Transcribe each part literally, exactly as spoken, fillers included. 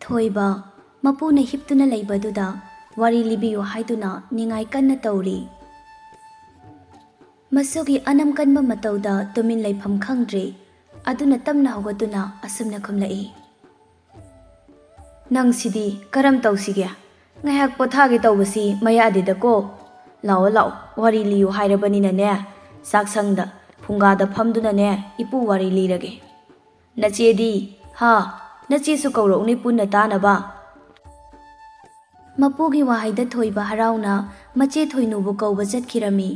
ꯊꯣꯏꯕ, ꯃꯄꯨꯅ ꯍꯤꯞꯇꯨꯅ ꯂꯩꯕꯗꯨꯗ ꯋꯥꯔꯤ ꯂꯤꯕꯤꯌꯨ ꯍꯥꯏꯗꯨꯅ ꯅꯤꯡꯉꯥꯏ ꯀꯟꯅ ꯇꯧꯔꯤ꯫ ꯃꯁꯨꯒꯤ ꯑꯅꯝ ꯀꯟꯕ ꯃꯇꯧꯗ ꯇꯨꯃꯤꯟ ꯂꯩꯐꯝ ꯈꯪꯗ꯭ꯔꯦ꯫ ꯑꯗꯨꯅ ꯇꯞꯅ ꯍꯧꯒꯠꯇꯨꯅ ꯑꯁꯨꯝꯅ ꯈꯨꯝꯂꯛꯏ, "ꯅꯪꯁꯤꯗꯤ ꯀꯔꯝ ꯇꯧꯁꯤꯒꯦ? ꯉꯥꯏꯍꯥꯛ ꯄꯣꯊꯥꯒꯦ ꯇꯧꯕꯁꯤ ꯃꯌꯥꯗꯦꯗꯀꯣ꯫ ꯂꯥꯛꯑꯣ ꯂꯥꯛꯑꯣ, ꯋꯥꯔꯤ ꯂꯤꯌꯨ ꯍꯥꯏꯔꯕꯅꯤꯅꯅꯦ, ꯆꯥꯛꯁꯪꯗ ꯐꯨꯡꯒꯥꯗ ꯐꯝꯗꯨꯅꯅꯦ ꯏꯄꯨ ꯋꯥꯔꯤ ꯂꯤꯔꯒꯦ꯫ ꯅꯆꯦꯗꯤ? ꯍꯥ? ꯅꯆꯦꯁꯨ ꯀꯧꯔꯛꯎꯅꯦ ꯄꯨꯟꯅ ꯇꯥꯅꯕ꯫" ꯃꯄꯨꯒꯤ ꯋꯥꯍꯩꯗ ꯊꯣꯏꯕ ꯍꯔꯥꯎꯅ ꯃꯆꯦ ꯊꯣꯏꯅꯨꯕꯨ ꯀꯧꯕ ꯆꯠꯈꯤꯔꯝꯃꯤ꯫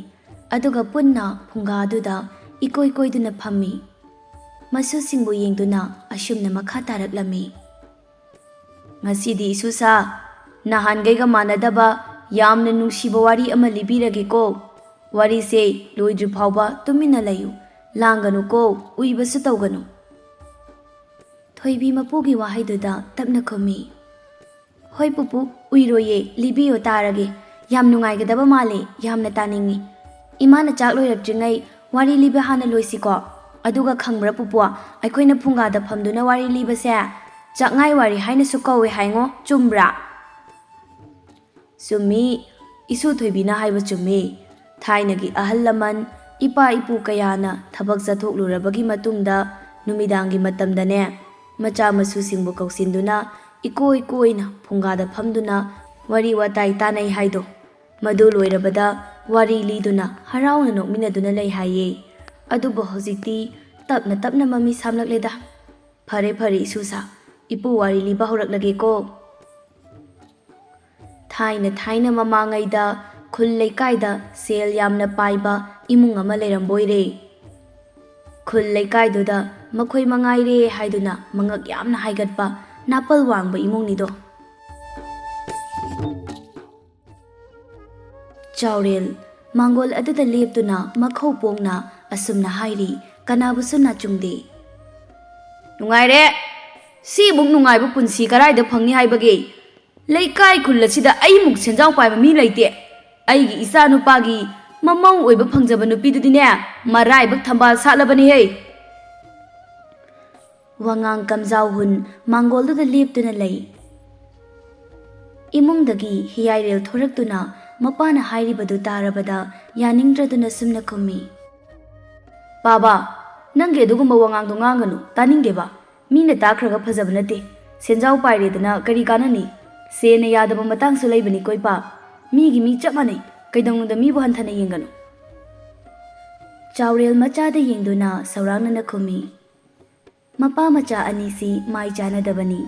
ꯑꯗꯨꯒ ꯄꯨꯟꯅ ꯐꯨꯡꯒꯥꯗꯨꯗ ꯏꯀꯣꯏ ꯀꯣꯏꯗꯨꯅ ꯐꯝꯃꯤ꯫ ꯃꯁꯨꯁꯤꯡꯕꯨ ꯌꯦꯡꯗꯨꯅ ꯑꯁꯨꯝꯅ ꯃꯈꯥ ꯇꯥꯔꯛꯂꯝꯃꯤ, "ꯉꯁꯤꯗꯤ ꯏꯁꯨꯁꯥ, ꯅꯍꯥꯟꯈꯩꯒ ꯃꯥꯟꯅꯗꯕ ꯌꯥꯝꯅ ꯅꯨꯡꯁꯤꯕ ꯋꯥꯔꯤ ꯑꯃ ꯂꯤꯕꯤꯔꯒꯦꯀꯣ꯫ ꯋꯥꯔꯤꯁꯦ ꯂꯣꯏꯗ꯭ꯔꯤ ꯐꯥꯎꯕ ꯇꯨꯃꯤꯟꯅ ꯂꯩꯌꯨ, ꯂꯥꯡꯒꯅꯨꯀꯣ, ꯎꯏꯕꯁꯨ ꯇꯧꯒꯅꯨ꯫" ꯊꯣꯏꯕꯤ ꯃꯄꯨꯒꯤ ꯋꯥꯍꯩꯗꯨꯗ ꯇꯞꯅ ꯈꯨꯝꯃꯤ, "ꯍꯣꯏ ꯄꯨꯄꯨ, ꯎꯏꯔꯣꯏꯌꯦ, ꯂꯤꯕꯤꯌꯣ ꯇꯥꯔꯒꯦ꯫ ꯌꯥꯝ ꯅꯨꯡꯉꯥꯏꯒꯗꯕ ꯃꯥꯜꯂꯦ, ꯌꯥꯝꯅ ꯇꯥꯅꯤꯡꯉꯤ꯫ ꯏꯃꯥꯅ ꯆꯥꯛ ꯂꯣꯏꯔꯛꯇ꯭ꯔꯤꯉꯩ ꯋꯥꯔꯤ ꯂꯤꯕ ꯍꯥꯟꯅ ꯂꯣꯏꯁꯤꯀꯣ꯫ ꯑꯗꯨꯒ ꯈꯪꯕ꯭ꯔꯥ ꯄꯨꯄꯨ, ꯑꯩꯈꯣꯏꯅ ꯐꯨꯡꯒꯥꯗ ꯐꯝꯗꯨꯅ ꯋꯥꯔꯤ ꯂꯤꯕꯁꯦ ꯆꯥꯛꯉꯥꯏ ꯋꯥꯔꯤ ꯍꯥꯏꯅꯁꯨ ꯀꯧꯋꯦ ꯍꯥꯏꯉꯣ, ꯆꯨꯝꯕ꯭ꯔꯥ?" "ꯆꯨꯝꯃꯤ, ꯏꯁꯨ ꯊꯣꯏꯕꯤꯅ ꯍꯥꯏꯕ ꯆꯨꯝꯃꯤ꯫ ꯊꯥꯏꯅꯒꯤ ꯑꯍꯜ ꯂꯃꯟ, ꯏꯄꯥ ꯏꯄꯨ ꯀꯌꯥꯅ ꯊꯕꯛ ꯆꯠꯊꯣꯛꯂꯨꯔꯕꯒꯤ ꯃꯇꯨꯡꯗ ꯅꯨꯃꯤꯗꯥꯡꯒꯤ ꯃꯇꯝꯗꯅꯦ, ꯃꯆꯥ ꯃꯁꯨꯁꯤꯡꯕꯨ ꯀꯧꯁꯤꯟꯗꯨꯅ ꯏꯀꯣꯏ ꯀꯣꯏꯅ ꯐꯨꯡꯒꯥꯗ ꯐꯝꯗꯨꯅ ꯋꯥꯔꯤ ꯋꯥꯇꯥꯏ ꯇꯥꯅꯩ ꯍꯥꯏꯗꯣ꯫ ꯃꯗꯨ ꯂꯣꯏꯔꯕꯗ ꯋꯥꯔꯤ ꯂꯤꯗꯨꯅ ꯍꯔꯥꯎꯅ ꯅꯣꯛꯃꯤꯟꯅꯗꯨꯅ ꯂꯩ ꯍꯥꯏꯌꯦ꯫ ꯑꯗꯨꯕꯨ ꯍꯧꯖꯤꯛꯇꯤ ꯇꯞꯅ ꯇꯞꯅ ꯃꯃꯤ ꯁꯥꯝꯂꯛꯂꯦꯗ꯫ ꯐꯔꯦ ꯐꯔꯦ ꯏꯁꯨꯁꯥ, ꯏꯄꯨ ꯋꯥꯔꯤ ꯂꯤꯕ ꯍꯧꯔꯛꯂꯒꯦꯀꯣ꯫" ꯊꯥꯏꯅ ꯊꯥꯏꯅ ꯃꯃꯥꯡꯉꯩꯗ ꯈꯨꯜ ꯂꯩꯀꯥꯏꯗ ꯁꯦꯜ ꯌꯥꯝꯅ ꯄꯥꯏꯕ ꯏꯃꯨꯡ ꯑꯃ ꯂꯩꯔꯝꯕꯣꯏꯔꯦ꯫ ꯈꯨꯜ ꯂꯩꯀꯥꯏꯗꯨꯗ ꯃꯈꯣꯏ ꯃꯉꯥꯏꯔꯦ ꯍꯥꯏꯗꯨꯅ ꯃꯉꯛ ꯌꯥꯝꯅ ꯍꯥꯏꯒꯠꯄ ꯅꯥꯄꯜ ꯋꯥꯡꯕ ꯏꯃꯨꯡꯅꯤꯗꯣ꯫ ꯆꯥꯎꯔꯦꯜ ꯃꯥꯡꯒꯣꯜ ꯑꯗꯨꯗ ꯂꯦꯞꯇꯨꯅ ꯃꯈꯧ ꯄꯣꯡꯅ ꯑꯁꯨꯝꯅ ꯍꯥꯏꯔꯤ, ꯀꯅꯥꯕꯨꯁꯨ ꯅꯥꯆꯨꯡꯗꯦ꯫ "ꯅꯨꯡꯉꯥꯏꯔꯦ꯫ ꯁꯤꯃꯨꯛ ꯅꯨꯡꯉꯥꯏꯕ ꯄꯨꯟꯁꯤ ꯀꯔꯥꯏꯗ ꯐꯪꯅꯤ ꯍꯥꯏꯕꯒꯦ? ꯂꯩꯀꯥꯏ ꯈꯨꯜ ꯑꯁꯤꯗ ꯑꯩꯃꯨꯛ ꯁꯦꯟꯖꯥꯎ ꯄꯥꯏꯕ ꯃꯤ ꯂꯩꯇꯦ꯫ ꯑꯩꯒꯤ ꯏꯆꯥ ꯅꯨꯄꯥꯒꯤ ꯃꯃꯧ ꯑꯣꯏꯕ ꯐꯪꯖꯕ ꯅꯨꯄꯤꯗꯨꯗꯤꯅꯦ, ꯃꯔꯥꯏꯕꯛ ꯊꯝꯕꯥꯜ ꯁꯥꯠꯂꯕꯅꯤꯍꯦ꯫" ꯋꯥꯉꯥꯡ ꯀꯝꯖꯥꯎ ꯍꯨꯟ ꯃꯥꯡꯒꯣꯜꯗꯨꯗ ꯂꯦꯞꯇꯨꯅ ꯂꯩ꯫ ꯏꯃꯨꯡꯗꯒꯤ ꯍꯤꯌꯥꯏꯔꯦꯜ ꯊꯣꯔꯛꯇꯨꯅ ꯃꯄꯥꯅ ꯍꯥꯏꯔꯤꯕꯗꯨ ꯇꯥꯔꯕꯗ ꯌꯥꯅꯤꯡꯗ꯭ꯔꯗꯨꯅ ꯁꯨꯝꯅ ꯈꯨꯝꯃꯤ, "ꯄꯥꯕ, ꯅꯪꯒꯤ ꯑꯗꯨꯒꯨꯝꯕ ꯋꯥꯉꯥꯡꯗꯣ ꯉꯥꯡꯒꯅꯨ, ꯇꯥꯅꯤꯡꯗꯦꯕ꯫ ꯃꯤꯅ ꯇꯥꯈ꯭ꯔꯒ ꯐꯖꯕ ꯅꯠꯇꯦ꯫ ꯁꯦꯟꯖꯥꯎ ꯄꯥꯏꯔꯦꯗꯅ ꯀꯔꯤ ꯀꯥꯟꯅꯅꯤ? ꯁꯦꯟꯅ ꯌꯥꯗꯕ ꯃꯇꯥꯡꯁꯨ ꯂꯩꯕꯅꯤꯀꯣ ꯏꯄꯥ꯫ ꯃꯤꯒꯤ ꯃꯤ ꯆꯞ ꯃꯥꯟꯅꯩ꯫ ꯀꯩꯗꯧꯅꯨꯡꯗ ꯃꯤꯕꯨ ꯍꯟꯊꯅ ꯌꯦꯡꯒꯅꯨ꯫" ꯆꯥꯎꯔꯦꯜ ꯃꯆꯥꯗ ꯌꯦꯡꯗꯨꯅ ꯁꯧꯔꯥꯡꯅꯅ ꯈꯨꯝꯃꯤ꯫ ꯃꯄꯥ ꯃꯆꯥ ꯑꯅꯤꯁꯤ ꯃꯥꯏ ꯆꯥꯟꯅꯗꯕꯅꯤ꯫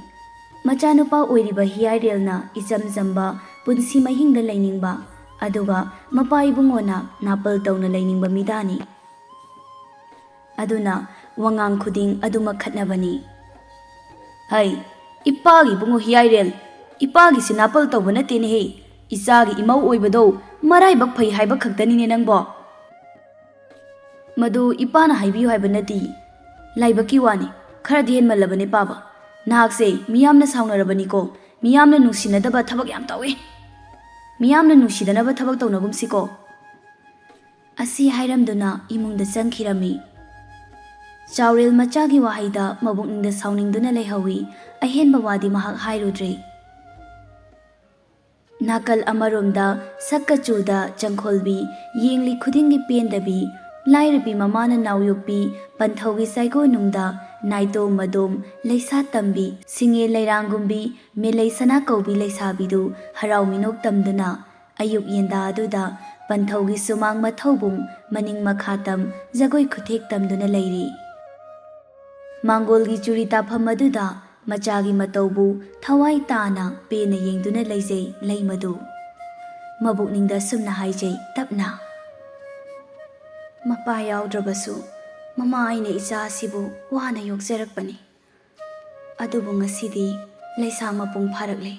ꯃꯆꯥꯅꯨꯄꯥ ꯑꯣꯏꯔꯤꯕ ꯍꯤꯌꯥꯏꯔꯦꯜꯅ ꯏꯆꯝ ꯆꯝꯕ ꯄꯨꯟꯁꯤ ꯃꯍꯤꯡꯗ ꯂꯩꯅꯤꯡꯕ, ꯑꯗꯨꯒ ꯃꯄꯥ ꯏꯕꯨꯡꯉꯣꯅ ꯅꯥꯄꯜ ꯇꯧꯅ ꯂꯩꯅꯤꯡꯕ ꯃꯤꯗꯥꯅꯤ꯫ ꯑꯗꯨꯅ ꯋꯥꯉꯥꯡ ꯈꯨꯗꯤꯡ ꯑꯗꯨꯃꯛ ꯈꯠꯅꯕꯅꯤ꯫ "ꯍꯩ, ꯏꯄꯥꯒꯤ ꯏꯕꯨꯡꯉꯣ ꯍꯤꯌꯥꯏꯔꯦꯜ, ꯏꯄꯥꯒꯤꯁꯤ ꯅꯥꯄꯜ ꯇꯧꯕ ꯅꯠꯇꯦꯅꯦꯍꯦ꯫ ꯏꯆꯥꯒꯤ ꯏꯃꯧ ꯑꯣꯏꯕꯗꯣ ꯃꯔꯥꯏꯕꯛ ꯐꯩ ꯍꯥꯏꯕ ꯈꯛꯇꯅꯤꯅꯦ ꯅꯪꯕꯣ꯫" "ꯃꯗꯨ ꯏꯄꯥꯅ ꯍꯥꯏꯕꯤꯌꯨ ꯍꯥꯏꯕ ꯅꯠꯇꯦ, ꯂꯥꯏꯕꯛꯀꯤ ꯋꯥꯅꯤ꯫ ꯈꯔꯗꯤ ꯍꯦꯟꯃꯜꯂꯕꯅꯦ ꯄꯥꯕ꯫ ꯅꯍꯥꯛꯁꯦ ꯃꯤꯌꯥꯝꯅ ꯁꯥꯎꯅꯔꯕꯅꯤꯀꯣ꯫ ꯃꯤꯌꯥꯝꯅ ꯅꯨꯡꯁꯤꯅꯗꯕ ꯊꯕꯛ ꯌꯥꯝ ꯇꯧꯏ꯫ ꯃꯤꯌꯥꯝꯅ ꯅꯨꯡꯁꯤꯗꯅꯕ ꯊꯕꯛ ꯇꯧꯅꯒꯨꯝꯁꯤꯀꯣ꯫" ꯑꯁꯤ ꯍꯥꯏꯔꯝꯗꯨꯅ ꯏꯃꯨꯡꯗ ꯆꯪꯈꯤꯔꯝꯃꯤ꯫ ꯆꯥꯎꯔꯦꯜ ꯃꯆꯥꯒꯤ ꯋꯥꯍꯩꯗ ꯃꯕꯨꯛꯅꯤꯡꯗ ꯁꯥꯎꯅꯤꯡꯗꯨꯅ ꯂꯩꯍꯧꯏ꯫ ꯑꯍꯦꯟꯕ ꯋꯥꯗꯤ ꯃꯍꯥꯛ ꯍꯥꯏꯔꯨꯗ꯭ꯔꯦ꯫ ꯅꯥꯀꯜ ꯑꯃꯔꯣꯝꯗ ꯁꯛꯀ ꯆꯨꯗ ꯆꯪꯈꯣꯜꯕꯤ, ꯌꯦꯡꯂꯤ ꯈꯨꯗꯤꯡꯒꯤ ꯄꯦꯟꯗꯕꯤ, ꯂꯥꯏꯔꯕꯤ ꯃꯃꯥꯅ ꯅꯥꯎꯌꯣꯛꯄꯤ ꯄꯟꯊꯧꯒꯤ ꯆꯥꯏꯒꯣꯅꯨꯡꯗ ꯅꯥꯏꯇꯣꯝ ꯃꯗꯣꯝ ꯂꯩꯁꯥ ꯇꯝꯕꯤ, ꯁꯤꯡꯉꯦ ꯂꯩꯔꯥꯡꯒꯨꯝꯕꯤ ꯃꯦꯂꯩ ꯁꯅꯥ ꯀꯧꯕꯤ ꯂꯩꯁꯥꯕꯤꯗꯨ ꯍꯔꯥꯎ ꯃꯤꯅꯣꯛ ꯇꯝꯗꯨꯅ ꯑꯌꯨꯛ ꯌꯦꯟꯗꯥ ꯑꯗꯨꯗ ꯄꯟꯊꯧꯒꯤ ꯁꯨꯃꯥꯡ ꯃꯊꯧꯕꯨꯡ ꯃꯅꯤꯡ ꯃꯈꯥ ꯇꯝ ꯖꯒꯣꯏ ꯈꯨꯊꯦꯛ ꯇꯝꯗꯨꯅ ꯂꯩꯔꯤ꯫ ꯃꯥꯡꯒꯣꯜꯒꯤ ꯆꯨꯔꯤ ꯇꯥꯐꯝ ꯑꯗꯨꯗ ꯃꯆꯥꯒꯤ ꯃꯇꯧꯕꯨ ꯊꯋꯥꯏ ꯇꯥꯅ ꯄꯦꯟꯅ ꯌꯦꯡꯗꯨꯅ ꯂꯩꯖꯩ ꯂꯩꯃꯗꯨ꯫ ꯃꯕꯨꯛꯅꯤꯡꯗ ꯁꯨꯝꯅ ꯍꯥꯏꯖꯩ ꯇꯞꯅ, "ꯃꯄꯥ ꯌꯥꯎꯗ꯭ꯔꯕꯁꯨ ꯃꯃꯥ ꯑꯩꯅ ꯏꯆꯥ ꯑꯁꯤꯕꯨ ꯋꯥꯅ ꯌꯣꯛꯆꯔꯛꯄꯅꯤ꯫ ꯑꯗꯨꯕꯨ ꯉꯁꯤꯗꯤ ꯂꯩꯁꯥ ꯃꯄꯨꯡ ꯐꯥꯔꯛꯂꯦ꯫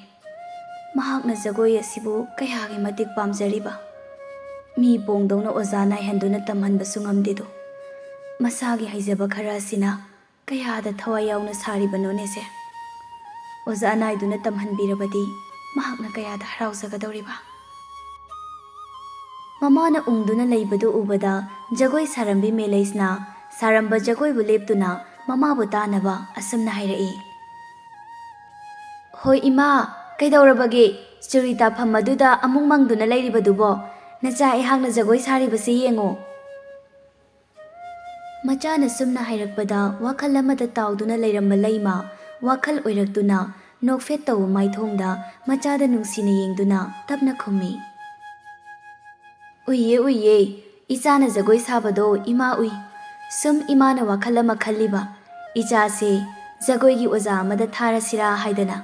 ꯃꯍꯥꯛꯅ ꯖꯒꯣꯏ ꯑꯁꯤꯕꯨ ꯀꯌꯥꯒꯤ ꯃꯇꯤꯛ ꯄꯥꯝꯖꯔꯤꯕ꯫ ꯃꯤ ꯄꯣꯡꯗꯧꯅ ꯑꯣꯖꯥ ꯅꯥꯏꯍꯟꯗꯨꯅ ꯇꯝꯍꯟꯕꯁꯨ ꯉꯝꯗꯦꯗꯣ꯫ ꯃꯁꯥꯒꯤ ꯍꯩꯖꯕ ꯈꯔ ꯑꯁꯤꯅ ꯀꯌꯥꯗ ꯊꯋꯥꯏ ꯌꯥꯎꯅ ꯁꯥꯔꯤꯕꯅꯣꯅꯦꯁꯦ꯫ ꯑꯣꯖꯥ ꯅꯥꯏꯗꯨꯅ ꯇꯝꯍꯟꯕꯤꯔꯕꯗꯤ ꯃꯍꯥꯛꯅ ꯀꯌꯥꯗ ꯍꯔꯥꯎꯖꯒꯗꯧꯔꯤꯕ꯫" ꯃꯃꯥꯅ ꯎꯪꯗꯨꯅ ꯂꯩꯕꯗꯨ ꯎꯕꯗ ꯖꯒꯣꯏ ꯁꯥꯔꯝꯕꯤ ꯃꯦꯂꯩꯁꯅ ꯁꯥꯔꯝꯕ ꯖꯒꯣꯏꯕꯨ ꯂꯦꯞꯇꯨꯅ ꯃꯃꯥꯕꯨ ꯇꯥꯅꯕ ꯑꯁꯨꯝꯅ ꯍꯥꯏꯔꯛꯏ꯫ "ꯍꯣꯏ ꯏꯃꯥ, ꯀꯩꯗꯧꯔꯕꯒꯦ? ꯆꯨꯔꯤ ꯇꯥꯐꯝ ꯑꯗꯨꯗ ꯑꯃꯨꯛ ꯃꯪꯗꯨꯅ ꯂꯩꯔꯤꯕꯗꯨꯕꯣ? ꯅꯆꯥ ꯑꯩꯍꯥꯛꯅ ꯖꯒꯣꯏ ꯁꯥꯔꯤꯕꯁꯤ ꯌꯦꯡꯉꯨ꯫" ꯃꯆꯥꯅ ꯁꯨꯝꯅ ꯍꯥꯏꯔꯛꯄꯗ ꯋꯥꯈꯜ ꯑꯃꯗ ꯇꯥꯎꯗꯨꯅ ꯂꯩꯔꯝꯕ ꯂꯩꯃ ꯋꯥꯈꯜ ꯑꯣꯏꯔꯛꯇꯨꯅ ꯅꯣꯛꯐꯦꯠ ꯇꯧꯕ ꯃꯥꯏꯊꯣꯡꯗ ꯃꯆꯥꯗ ꯅꯨꯡꯁꯤꯅ ꯌꯦꯡꯗꯨꯅ ꯇꯞꯅ ꯈꯨꯝꯃꯤ꯫ "ꯎꯏꯌꯦ, ꯎꯏꯌꯦ, ꯏꯆꯥꯅ ꯖꯒꯣꯏ ꯁꯥꯕꯗꯣ ꯏꯃꯥ ꯎꯏ꯫ ꯁꯨꯝ ꯏꯃꯥꯅ ꯋꯥꯈꯜ ꯑꯃ ꯈꯜꯂꯤꯕ, ꯏꯆꯥꯁꯦ ꯖꯒꯣꯏꯒꯤ ꯑꯣꯖꯥ ꯑꯃꯗ ꯊꯥꯔꯁꯤꯔꯥ ꯍꯥꯏꯗꯅ꯫"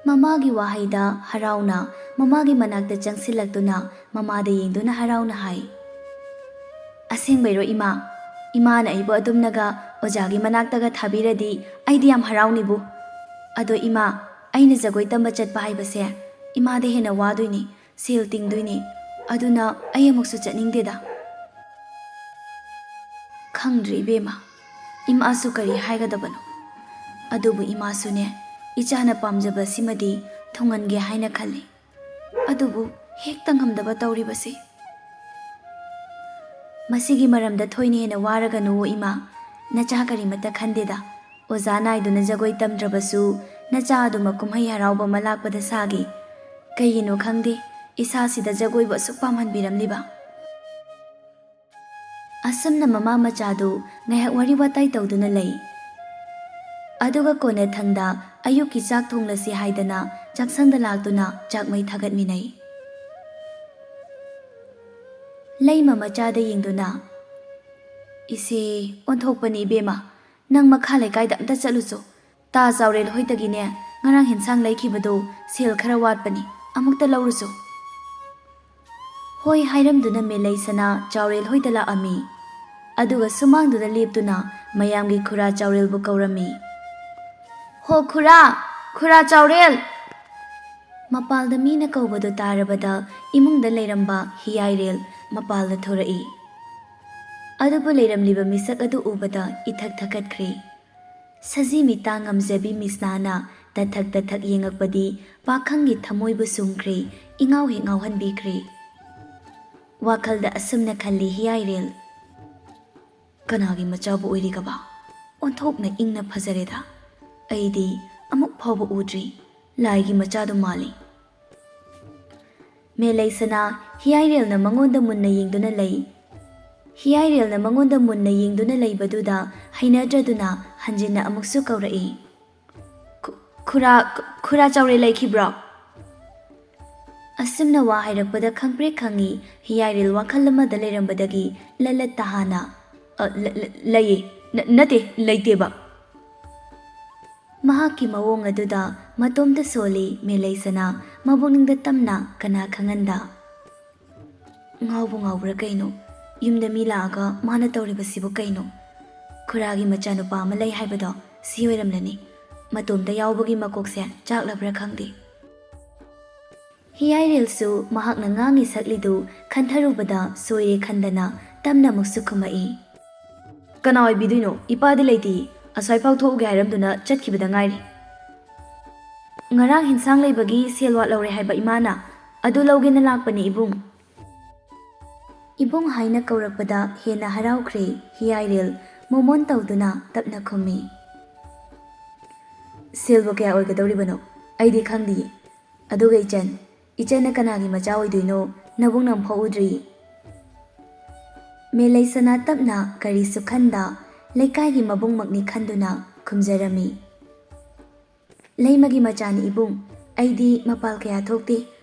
ꯃꯃꯥꯒꯤ ꯋꯥꯍꯩꯗ ꯍꯔꯥꯎꯅ ꯃꯃꯥꯒꯤ ꯃꯅꯥꯛꯇ ꯆꯪꯁꯤꯜꯂꯛꯇꯨꯅ ꯃꯃꯥꯗ ꯌꯦꯡꯗꯨꯅ ꯍꯔꯥꯎꯅ ꯍꯥꯏ꯫ "ꯑꯁꯦꯡꯕꯩꯔꯣ ꯏꯃꯥ? ꯏꯃꯥꯅ ꯑꯩꯕꯨ ꯑꯗꯨꯝꯅꯒ ꯑꯣꯖꯥꯒꯤ ꯃꯅꯥꯛꯇꯒ ꯊꯥꯕꯤꯔꯗꯤ ꯑꯩꯗꯤ ꯌꯥꯝ ꯍꯔꯥꯎꯅꯤꯕꯨ꯫ ꯑꯗꯣ ꯏꯃꯥ, ꯑꯩꯅ ꯖꯒꯣꯏ ꯇꯝꯕ ꯆꯠꯄ ꯍꯥꯏꯕꯁꯦ ꯏꯃꯥꯗ ꯍꯦꯟꯅ ꯋꯥꯗꯣꯏꯅꯤ, ꯁꯦꯜ ꯇꯤꯡꯗꯣꯏꯅꯤ꯫ ꯑꯗꯨꯅ ꯑꯩ ꯑꯃꯨꯛꯁꯨ ꯆꯠꯅꯤꯡꯗꯦꯗ꯫" "ꯈꯪꯗ꯭ꯔꯦ ꯏꯕꯦꯝꯃ, ꯏꯃꯥꯁꯨ ꯀꯔꯤ ꯍꯥꯏꯒꯗꯕꯅꯣ꯫ ꯑꯗꯨꯕꯨ ꯏꯃꯥꯁꯨꯅꯦ, ꯏꯆꯥꯅ ꯄꯥꯝꯖꯕ ꯑꯁꯤꯃꯗꯤ ꯊꯨꯡꯍꯟꯒꯦ ꯍꯥꯏꯅ ꯈꯜꯂꯤ꯫ ꯑꯗꯨꯕꯨ ꯍꯦꯛꯇ ꯉꯝꯗꯕ ꯇꯧꯔꯤꯕꯁꯦ꯫" "ꯃꯁꯤꯒꯤ ꯃꯔꯝꯗ ꯊꯣꯏꯅ ꯍꯦꯟꯅ ꯋꯥꯔꯒꯅꯨ ꯏꯃꯥ, ꯅꯆꯥ ꯀꯔꯤꯃꯠꯇ ꯈꯟꯗꯦꯗ꯫ ꯑꯣꯖꯥ ꯅꯥꯏꯗꯨꯅ ꯖꯒꯣꯏ ꯇꯝꯗ꯭ꯔꯕꯁꯨ ꯅꯆꯥ ꯑꯗꯨꯃꯛ ꯀꯨꯝꯍꯩ ꯍꯔꯥꯎꯕ ꯑꯃ ꯂꯥꯛꯄꯗ ꯁꯥꯒꯦ꯫ ꯀꯩꯒꯤꯅꯣ ꯈꯪꯗꯦ, ꯏꯁꯥꯁꯤꯗ ꯖꯒꯣꯏꯕꯨ ꯑꯁꯨꯛ ꯄꯥꯝꯍꯟꯕꯤꯔꯝꯂꯤꯕ꯫" ꯑꯁꯨꯝꯅ ꯃꯃꯥ ꯃꯆꯥꯗꯨ ꯉꯥꯏꯍꯥꯛ ꯋꯥꯔꯤ ꯋꯥꯇꯥꯏ ꯇꯧꯗꯨꯅ ꯂꯩ꯫ ꯑꯗꯨꯒ ꯀꯣꯟꯅꯊꯪꯗ ꯑꯌꯨꯛꯀꯤ ꯆꯥꯛ ꯊꯣꯡꯂꯁꯤ ꯍꯥꯏꯗꯅ ꯆꯥꯛꯁꯪꯗ ꯂꯥꯛꯇꯨꯅ ꯆꯥꯛ ꯃꯩ ꯊꯥꯒꯠꯃꯤꯟꯅꯩ꯫ ꯂꯩꯃ ꯃꯆꯥꯗ ꯌꯦꯡꯗꯨꯅ, "ꯏꯆꯦ, ꯑꯣꯟꯊꯣꯛꯄꯅꯤ ꯏꯕꯦꯝꯃ, ꯅꯪ ꯃꯈꯥ ꯂꯩꯀꯥꯏꯗ ꯑꯝꯇ ꯆꯠꯂꯨꯆꯣ꯫ ꯇꯥ ꯆꯥꯎꯔꯦꯜ ꯍꯣꯏꯗꯒꯤꯅꯦ ꯉꯔꯥꯡ ꯍꯦꯟꯁꯥꯡ ꯂꯩꯈꯤꯕꯗꯣ ꯁꯦꯜ ꯈꯔ ꯋꯥꯠꯄꯅꯤ, ꯑꯃꯨꯛꯇ ꯂꯧꯔꯨꯆꯣ꯫" ꯍꯣꯏ ꯍꯥꯏꯔꯝꯗꯨꯅ ꯃꯦꯂꯩꯁꯅꯥ ꯆꯥꯎꯔꯦꯜ ꯍꯣꯏꯗ ꯂꯥꯛꯑꯝꯃꯤ꯫ ꯑꯗꯨꯒ ꯁꯨꯃꯥꯡꯗꯨꯗ ꯂꯦꯞꯇꯨꯅ ꯃꯌꯥꯝꯒꯤ ꯈꯨꯔꯥ ꯆꯥꯎꯔꯦꯜꯕꯨ ꯀꯧꯔꯝꯃꯤ꯫ "ꯍꯣ ꯈꯨꯔꯥ! ꯈꯨꯔꯥ ꯆꯥꯎꯔꯦꯜ!" ꯃꯄꯥꯜꯗ ꯃꯤꯅ ꯀꯧꯕꯗꯨ ꯇꯥꯔꯕꯗ ꯏꯃꯨꯡꯗ ꯂꯩꯔꯝꯕ ꯍꯤꯌꯥꯏꯔꯦꯜ ꯃꯄꯥꯜꯗ ꯊꯣꯔꯛꯏ꯫ ꯑꯗꯨꯕꯨ ꯂꯩꯔꯝꯂꯤꯕ ꯃꯤꯁꯛ ꯑꯗꯨ ꯎꯕꯗ ꯏꯊꯛ ꯊꯛꯀꯠꯈ꯭ꯔꯦ꯫ ꯁꯖꯤ ꯃꯤꯠꯇꯥ ꯉꯝꯖꯕꯤ ꯃꯤꯁꯅꯥꯅ ꯇꯊꯛ ꯇꯊꯛ ꯌꯦꯡꯉꯛꯄꯗꯤ ꯄꯥꯈꯪꯒꯤ ꯊꯃꯣꯏꯕꯨ ꯁꯨꯝꯈ꯭ꯔꯦ, ꯏꯉꯥꯎ ꯍꯦꯛ ꯉꯥꯎꯍꯟꯕꯤꯈ꯭ꯔꯦ꯫ ꯋꯥꯈꯜꯗ ꯑꯁꯨꯝꯅ ꯈꯜꯂꯤ ꯍꯤꯌꯥꯏꯔꯦꯜ꯫ ꯀꯅꯥꯒꯤ ꯃꯆꯥꯕꯨ ꯑꯣꯏꯔꯤꯒꯕ? ꯑꯣꯟꯊꯣꯛꯅ ꯏꯪꯅ ꯐꯖꯔꯦꯗ꯫ ꯑꯩꯗꯤ ꯑꯃꯨꯛ ꯐꯥꯎꯕ ꯎꯗ꯭ꯔꯤ꯫ ꯂꯥꯏꯒꯤ ꯃꯆꯥꯗꯨ ꯃꯥꯜꯂꯤ꯫ ꯃꯦꯂꯩꯁꯅꯥ ꯍꯤꯌꯥꯏꯔꯦꯜꯅ ꯃꯉꯣꯟꯗ ꯃꯨꯟꯅ ꯌꯦꯡꯗꯨꯅ ꯂꯩ꯫ ꯍꯤꯌꯥꯏꯔꯦꯜꯅ ꯃꯉꯣꯟꯗ ꯃꯨꯟꯅ ꯌꯦꯡꯗꯨꯅ ꯂꯩꯕꯗꯨꯗ ꯍꯩꯅꯗ꯭ꯔꯗꯨꯅ ꯍꯟꯖꯤꯟꯅ ꯑꯃꯨꯛꯁꯨ ꯀꯧꯔꯛꯏ, "ꯈꯨ-, ꯈꯨꯔꯥ, ꯈꯨꯔꯥ ꯆꯥꯎꯔꯦꯜ ꯂꯩꯈꯤꯕ꯭ꯔꯣ?" ꯑꯁꯨꯝꯅ ꯋꯥ ꯍꯥꯏꯔꯛꯄꯗ ꯈꯪꯄ꯭ꯔꯦꯛ ꯈꯪꯉꯤ ꯍꯤꯌꯥꯏꯔꯦꯜ ꯋꯥꯈꯜ ꯑꯃꯗ ꯂꯩꯔꯝꯕꯗꯒꯤ ꯂꯂꯠ ꯇꯍꯥꯅ, "ꯑ, ꯂ-, ꯂ-, ꯂꯩꯌꯦ꯫ ꯅ-, ꯅꯠꯇꯦ, ꯂꯩꯇꯦꯕ꯫" ꯃꯍꯥꯛꯀꯤ ꯃꯑꯣꯡ ꯑꯗꯨꯗ ꯃꯇꯣꯝꯇ ꯁꯣꯜꯂꯤ ꯃꯦꯂꯩꯁꯅꯥ, ꯃꯕꯨꯛꯅꯤꯡꯗ ꯇꯝꯅ ꯀꯅꯥ ꯈꯪꯍꯟꯗ꯫ ꯉꯥꯎꯕꯨ ꯉꯥꯎꯕ꯭ꯔꯥ ꯀꯩꯅꯣ? ꯌꯨꯝꯗ ꯃꯤ ꯂꯥꯛꯑꯒ ꯃꯥꯅ ꯇꯧꯔꯤꯕꯁꯤꯕꯨ ꯀꯩꯅꯣ? ꯈꯨꯔꯥꯒꯤ ꯃꯆꯥꯅꯨꯄꯥ ꯑꯃ ꯂꯩ ꯍꯥꯏꯕꯗꯣ ꯁꯤ ꯑꯣꯏꯔꯝꯂꯅꯤ꯫ ꯃꯇꯣꯝꯇ ꯌꯥꯎꯕꯒꯤ ꯃꯀꯣꯛꯁꯦ ꯆꯥꯛꯂꯕ꯭ꯔꯥ ꯈꯪꯗꯦ꯫ ꯍꯤꯌꯥꯏꯔꯦꯜꯁꯨ ꯃꯍꯥꯛꯅ ꯉꯥꯡꯉꯤ ꯁꯛꯂꯤꯗꯨ ꯈꯟꯊꯔꯨꯕꯗ ꯁꯣꯏꯔꯦ ꯈꯟꯗꯅ ꯇꯝꯅ ꯑꯃꯨꯛꯁꯨ ꯈꯨꯝꯃꯛꯏ, "ꯀꯅꯥ ꯑꯣꯏꯕꯤꯗꯣꯏꯅꯣ? ꯏꯄꯥꯗꯤ ꯂꯩꯇꯦ꯫ ꯑꯁ꯭ꯋꯥꯏꯐꯥꯎ ꯊꯣꯛꯎꯒꯦ ꯍꯥꯏꯔꯝꯗꯨꯅ ꯆꯠꯈꯤꯕꯗ ꯉꯥꯏꯔꯤ꯫ ꯉꯔꯥꯡ ꯍꯤꯟꯁꯥꯡ ꯂꯩꯕꯒꯤ ꯁꯦꯜ ꯋꯥꯠꯍꯧꯔꯦ ꯍꯥꯏꯕ ꯏꯃꯥꯅ, ꯑꯗꯨ ꯂꯧꯒꯦꯅ ꯂꯥꯛꯄꯅꯤ ꯏꯕꯨꯡ꯫" ꯏꯕꯨꯡ ꯍꯥꯏꯅ ꯀꯧꯔꯛꯄꯗ ꯍꯦꯟꯅ ꯍꯔꯥꯎꯈ꯭ꯔꯦ ꯍꯤꯌꯥꯏꯔꯦꯜ, ꯃꯣꯃꯣꯟ ꯇꯧꯗꯨꯅ ꯇꯞꯅ ꯈꯨꯝꯃꯤ, "ꯁꯦꯜꯕꯨ ꯀꯌꯥ ꯑꯣꯏꯒꯗꯧꯔꯤꯕꯅꯣ? ꯑꯩꯗꯤ ꯈꯪꯗꯤꯌꯦ꯫ ꯑꯗꯨꯒ ꯏꯆꯟ, ꯏꯆꯟꯅ ꯀꯅꯥꯒꯤ ꯃꯆꯥ ꯑꯣꯏꯗꯣꯏꯅꯣ? ꯅꯕꯨꯡꯅ ꯑꯃꯨꯛꯐꯥꯎ ꯎꯗ꯭ꯔꯤ꯫" ꯃꯦꯂꯩꯁꯅꯥ ꯇꯞꯅ ꯀꯔꯤꯁꯨ ꯈꯟꯗ ꯂꯩꯀꯥꯏꯒꯤ ꯃꯕꯨꯡꯃꯛꯅꯤ ꯈꯟꯗꯨꯅ ꯈꯨꯝꯖꯔꯝꯃꯤ, "ꯂꯩꯃꯒꯤ ꯃꯆꯥꯅꯤ ꯏꯕꯨꯡ꯫ ꯑꯩꯗꯤ ꯃꯄꯥꯜ ꯀꯌꯥ ꯊꯣꯛꯇꯦ꯫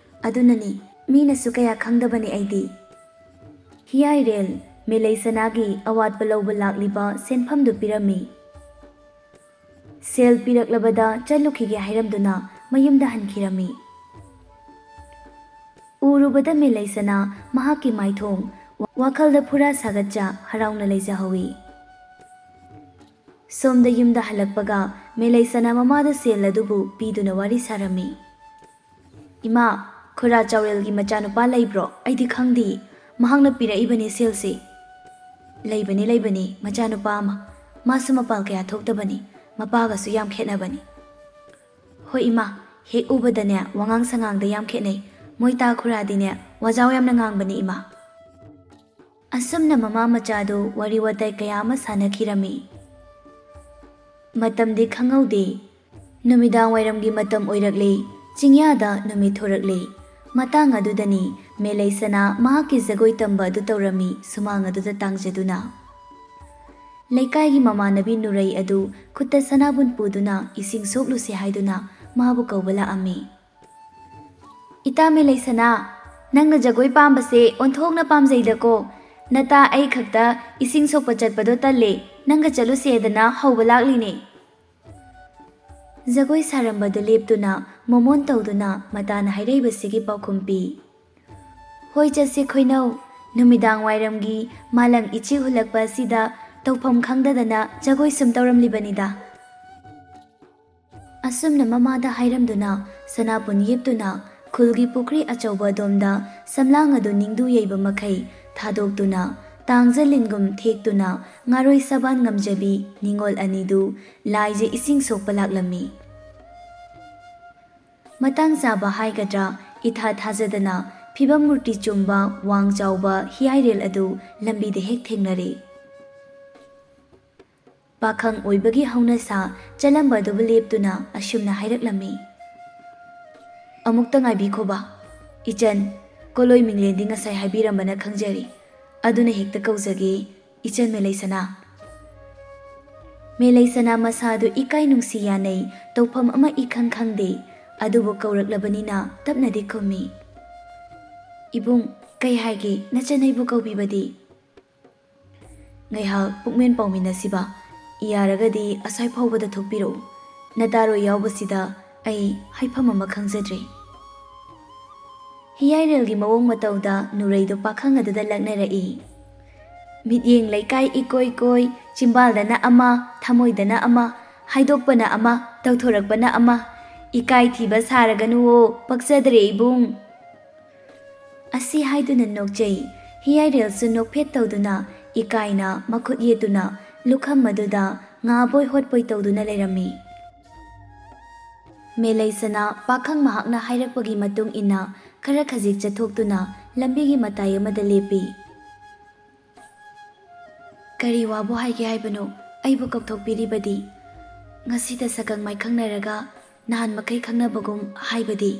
ꯑꯗꯨꯅꯅꯤ ꯃꯤꯅꯁꯨ ꯀꯌꯥ ꯈꯪꯗꯕꯅꯤ ꯑꯩꯗꯤ꯫" ꯍꯤꯌꯥꯏꯔꯦꯜ ꯃꯦꯂꯩꯁꯅꯥꯒꯤ ꯑꯋꯥꯠꯄ ꯂꯧꯕ ꯂꯥꯛꯂꯤꯕ ꯁꯦꯟꯐꯝꯗꯨ ꯄꯤꯔꯝꯃꯤ꯫ ꯁꯦꯜ ꯄꯤꯔꯛꯂꯕꯗ ꯆꯠꯂꯨꯈꯤꯒꯦ ꯍꯥꯏꯔꯝꯗꯨꯅ ꯃꯌꯨꯝꯗ ꯍꯟꯈꯤꯔꯝꯃꯤ꯫ ꯎꯔꯨꯕꯗ ꯃꯦꯂꯩꯁꯅꯥ ꯃꯍꯥꯛꯀꯤ ꯃꯥꯏꯊꯣꯡ ꯋꯥꯈꯜꯗ ꯐꯨꯔꯥ ꯁꯥꯒꯠꯆ ꯍꯔꯥꯎꯅ ꯂꯩꯖꯍꯧꯏ꯫ ꯁꯣꯝꯗ ꯌꯨꯝꯗ ꯍꯜꯂꯛꯄꯒ ꯃꯦꯂꯩꯁꯅꯥ ꯃꯃꯥꯗ ꯁꯦꯜ ꯑꯗꯨꯕꯨ ꯄꯤꯗꯨꯅ ꯋꯥꯔꯤ ꯁꯥꯔꯝꯃꯤ꯫ "ꯏꯃꯥ, ꯈꯨꯔꯥ ꯆꯥꯎꯔꯦꯜꯒꯤ ꯃꯆꯥꯅꯨꯄꯥ ꯂꯩꯕ꯭ꯔꯣ? ꯑꯩꯗꯤ ꯈꯪꯗꯦ꯫ ꯃꯍꯥꯛꯅ ꯄꯤꯔꯛꯏꯕꯅꯤ ꯁꯦꯜꯁꯤ꯫" "ꯂꯩꯕꯅꯤ, ꯂꯩꯕꯅꯤ, ꯃꯆꯥꯅꯨꯄꯥ ꯑꯃ꯫ ꯃꯥꯁꯨ ꯃꯄꯥꯜ ꯀꯌꯥ ꯊꯣꯛꯇꯕꯅꯤ꯫ ꯃꯄꯥꯒꯁꯨ ꯌꯥꯝ ꯈꯦꯠꯅꯕꯅꯤ꯫" "ꯍꯣꯏ ꯏꯃꯥ, ꯍꯦꯛ ꯎꯕꯗꯅꯦ ꯋꯥꯉꯥꯡ ꯁꯉꯥꯡꯗ ꯌꯥꯝ ꯈꯦꯠꯅꯩ꯫ ꯃꯣꯏ ꯇꯥ ꯈꯨꯔꯥꯗꯤꯅꯦ ꯋꯥꯖꯥꯎ ꯌꯥꯝꯅ ꯉꯥꯡꯕꯅꯤ ꯏꯃꯥ꯫" ꯑꯁꯨꯝꯅ ꯃꯃꯥ ꯃꯆꯥꯗꯨ ꯋꯥꯔꯤ ꯋꯥꯇꯥꯏ ꯀꯌꯥ ꯑꯃ ꯁꯥꯟꯅꯈꯤꯔꯝꯃꯤ꯫ ꯃꯇꯝꯗꯤ ꯈꯪꯍꯧꯗꯦ꯫ ꯅꯨꯃꯤꯗꯥꯡ ꯋꯥꯏꯔꯝꯒꯤ ꯃꯇꯝ ꯑꯣꯏꯔꯛꯂꯦ꯫ ꯆꯤꯡꯌꯥꯗ ꯅꯨꯃꯤꯠ ꯊꯣꯔꯛꯂꯦ꯫ ꯃꯇꯥꯡ ꯑꯗꯨꯗꯅꯤ ꯃꯦꯂꯩꯁꯅꯥ ꯃꯍꯥꯛꯀꯤ ꯖꯒꯣꯏ ꯇꯝꯕ ꯑꯗꯨ ꯇꯧꯔꯝꯃꯤ ꯁꯨꯃꯥꯡ ꯑꯗꯨꯗ ꯇꯥꯡꯖꯗꯨꯅ꯫ ꯂꯩꯀꯥꯏꯒꯤ ꯃꯃꯥꯟꯅꯕꯤ ꯅꯨꯔꯩ ꯑꯗꯨ ꯈꯨꯠꯇ ꯁꯅꯥꯕꯨꯟ ꯄꯨꯗꯨꯅ ꯏꯁꯤꯡ ꯁꯣꯛꯂꯨꯁꯦ ꯍꯥꯏꯗꯨꯅ ꯃꯥꯕꯨ ꯀꯧꯕ ꯂꯥꯛꯑꯝꯃꯤ꯫ "ꯏꯇꯥ ꯃꯦꯂꯩꯁꯅꯥ, ꯅꯪꯅ ꯖꯒꯣꯏ ꯄꯥꯝꯕꯁꯦ ꯑꯣꯟꯊꯣꯛꯅ ꯄꯥꯝꯖꯩꯗꯀꯣ꯫ ꯅꯇꯥ ꯑꯩ ꯈꯛꯇ ꯏꯁꯤꯡ ꯁꯣꯛꯄ ꯆꯠꯄꯗꯣ ꯇꯜꯂꯦ, ꯅꯪꯒ ꯆꯠꯂꯨꯁꯦꯗꯅ ꯍꯧꯕ ꯂꯥꯛꯂꯤꯅꯦ"꯫ ꯖꯒꯣꯏ ꯁꯥꯔꯝꯕꯗꯨ ꯂꯦꯞꯇꯨꯅ ꯃꯣꯃꯣꯟ ꯇꯧꯗꯨꯅ ꯃꯇꯥꯅ ꯍꯥꯏꯔꯛꯏꯕꯁꯤꯒꯤ ꯄꯥꯎꯈꯨꯝ ꯄꯤ꯫ "ꯍꯣꯏ, ꯆꯠꯁꯤ ꯈꯣꯏꯅꯧ꯫ ꯅꯨꯃꯤꯗꯥꯡ ꯋꯥꯏꯔꯝꯒꯤ ꯃꯥꯂꯪ ꯏꯆꯦ ꯍꯨꯜꯂꯛꯄ ꯑꯁꯤꯗ ꯇꯧꯐꯝ ꯈꯪꯗꯗꯅ ꯖꯒꯣꯏ ꯁꯨꯝ ꯇꯧꯔꯝꯂꯤꯕꯅꯤꯗ"꯫ ꯑꯁꯨꯝꯅ ꯃꯃꯥꯗ ꯍꯥꯏꯔꯝꯗꯨꯅ ꯁꯅꯥꯕꯨꯟ ꯌꯦꯞꯇꯨꯅ ꯈꯨꯜꯒꯤ ꯄꯨꯈ꯭ꯔꯤ ꯑꯆꯧꯕ ꯑꯗꯣꯝꯗ ꯁꯝꯂꯥꯡ ꯑꯗꯨ ꯅꯤꯡꯗꯨ ꯌꯩꯕ ꯃꯈꯩ ꯊꯥꯗꯣꯛꯇꯨꯅ, ꯇꯥꯡꯖ ꯂꯤꯟꯒꯨꯝ ꯊꯦꯛꯇꯨꯅ ꯉꯥꯔꯣꯏ ꯁꯕꯥꯟ ꯉꯝꯖꯕꯤ ꯅꯤꯉꯣꯜ ꯑꯅꯤꯗꯨ ꯂꯥꯏꯖ ꯏꯁꯤꯡ ꯁꯣꯛꯄ ꯂꯥꯛꯂꯝꯃꯤ꯫ ꯃꯇꯥꯡ ꯆꯥꯕ ꯍꯥꯏꯒꯗ꯭ꯔꯥ, ꯏꯊꯥ ꯊꯥꯖꯗꯅ ꯐꯤꯕꯝ ꯃꯨꯔꯇꯤ ꯆꯨꯝꯕ ꯋꯥꯡ ꯆꯥꯎꯕ ꯍꯤꯌꯥꯏꯔꯦꯜ ꯑꯗꯨ ꯂꯝꯕꯤꯗ ꯍꯦꯛ ꯊꯦꯡꯅꯔꯦ꯫ ꯄꯥꯈꯪ ꯑꯣꯏꯕꯒꯤ ꯍꯧꯅꯁꯥ ꯆꯠꯂꯝꯕ ꯑꯗꯨꯕꯨ ꯂꯦꯞꯇꯨꯅ ꯑꯁꯨꯝꯅ ꯍꯥꯏꯔꯛꯂꯝꯃꯤ꯫ "ꯑꯃꯨꯛꯇ ꯉꯥꯏꯕꯤꯈꯣꯕ꯫ ꯏꯆꯟ, ꯀꯣꯂꯣꯏ ꯃꯤꯡꯂꯦꯟꯗꯤ ꯉꯁꯥꯏ ꯍꯥꯏꯕꯤꯔꯝꯕꯅ ꯈꯪꯖꯔꯤ꯫ ꯑꯗꯨꯅ ꯍꯦꯛꯇ ꯀꯧꯖꯒꯦ, ꯏꯆꯟ ꯃꯦꯂꯩꯁꯅꯥ"꯫ ꯃꯦꯂꯩꯁꯅꯥ ꯃꯁꯥꯗꯨ ꯏꯀꯥꯏ ꯅꯨꯡꯁꯤ ꯌꯥꯅꯩ, ꯇꯧꯐꯝ ꯑꯃ ꯏꯈꯪ ꯈꯪꯗꯦ꯫ ꯑꯗꯨꯕꯨ ꯀꯧꯔꯛꯂꯕꯅꯤꯅ ꯇꯞꯅꯗꯤ ꯈꯨꯝꯃꯤ꯫ "ꯏꯕꯨꯡ, ꯀꯩ ꯍꯥꯏꯒꯦ, ꯅꯆꯟ ꯑꯩꯕꯨ ꯀꯧꯕꯤꯕꯗꯤ?" "ꯉꯥꯏꯍꯥꯛ ꯄꯨꯛꯃꯦꯟ ꯄꯥꯎꯃꯤꯟꯅꯁꯤꯕ꯫ ꯌꯥꯔꯒꯗꯤ ꯑꯁ꯭ꯋꯥꯏ ꯐꯥꯎꯕꯗ ꯊꯣꯛꯄꯤꯔꯛꯎ꯫ ꯅꯇꯥꯔꯣꯏ ꯌꯥꯎꯕꯁꯤꯗ ꯑꯩ ꯍꯥꯏꯐꯝ ꯑꯃ ꯈꯪꯖꯗ꯭ꯔꯦ"꯫ ꯍꯤꯌꯥꯏꯔꯦꯜꯒꯤ ꯃꯑꯣꯡ ꯃꯇꯧꯗ ꯅꯨꯔꯩꯗꯨ ꯄꯥꯈꯪ ꯑꯗꯨꯗ ꯂꯛꯅꯔꯛꯏ꯫ "ꯃꯤꯠꯌꯦꯡ ꯂꯩꯀꯥꯏ ꯏꯀꯣꯏ ꯀꯣꯏ, ꯆꯤꯝꯕꯥꯜꯗꯅ ꯑꯃ, ꯊꯃꯣꯏꯗꯅ ꯑꯃ, ꯍꯥꯏꯗꯣꯛꯄꯅ ꯑꯃ, ꯇꯧꯊꯣꯔꯛꯄꯅ ꯑꯃ꯫ ꯏꯀꯥꯏ ꯊꯤꯕ ꯁꯥꯔꯒꯅꯨꯋꯣ, ꯄꯛꯆꯗ꯭ꯔꯦ ꯏꯕꯨꯡ"꯫ ꯑꯁꯤ ꯍꯥꯏꯗꯨꯅ ꯅꯣꯛꯆꯩ꯫ ꯍꯤꯌꯥꯏꯔꯦꯜꯁꯨ ꯅꯣꯛꯐꯦꯠ ꯇꯧꯗꯨꯅ ꯏꯀꯥꯏꯅ ꯃꯈꯨꯠ ꯌꯦꯠꯇꯨꯅ ꯂꯨꯈꯝ ꯑꯗꯨꯗ ꯉꯥꯕꯣꯏ ꯍꯣꯠꯄꯣꯏ ꯇꯧꯗꯨꯅ ꯂꯩꯔꯝꯃꯤ꯫ ꯃꯦꯂꯩꯁꯅꯥ ꯄꯥꯈꯪ ꯃꯍꯥꯛꯅ ꯍꯥꯏꯔꯛꯄꯒꯤ ꯃꯇꯨꯡ ꯏꯟꯅ ꯈꯔ ꯈꯖꯤꯛ ꯆꯠꯊꯣꯛꯇꯨꯅ ꯂꯝꯕꯤꯒꯤ ꯃꯇꯥꯏ ꯑꯃꯗ ꯂꯦꯞꯄꯤ꯫ ꯀꯔꯤ ꯋꯥꯕꯨ ꯍꯥꯏꯒꯦ ꯍꯥꯏꯕꯅꯣ? ꯑꯩꯕꯨ ꯀꯧꯊꯣꯛꯄꯤꯔꯤꯕꯗꯤ? ꯉꯁꯤꯇ ꯁꯛꯈꯪ ꯃꯥꯏꯈꯪꯅꯔꯒ ꯅꯍꯥꯟ ꯃꯈꯩ ꯈꯪꯅꯕꯒꯨꯝ ꯍꯥꯏꯕꯗꯤ?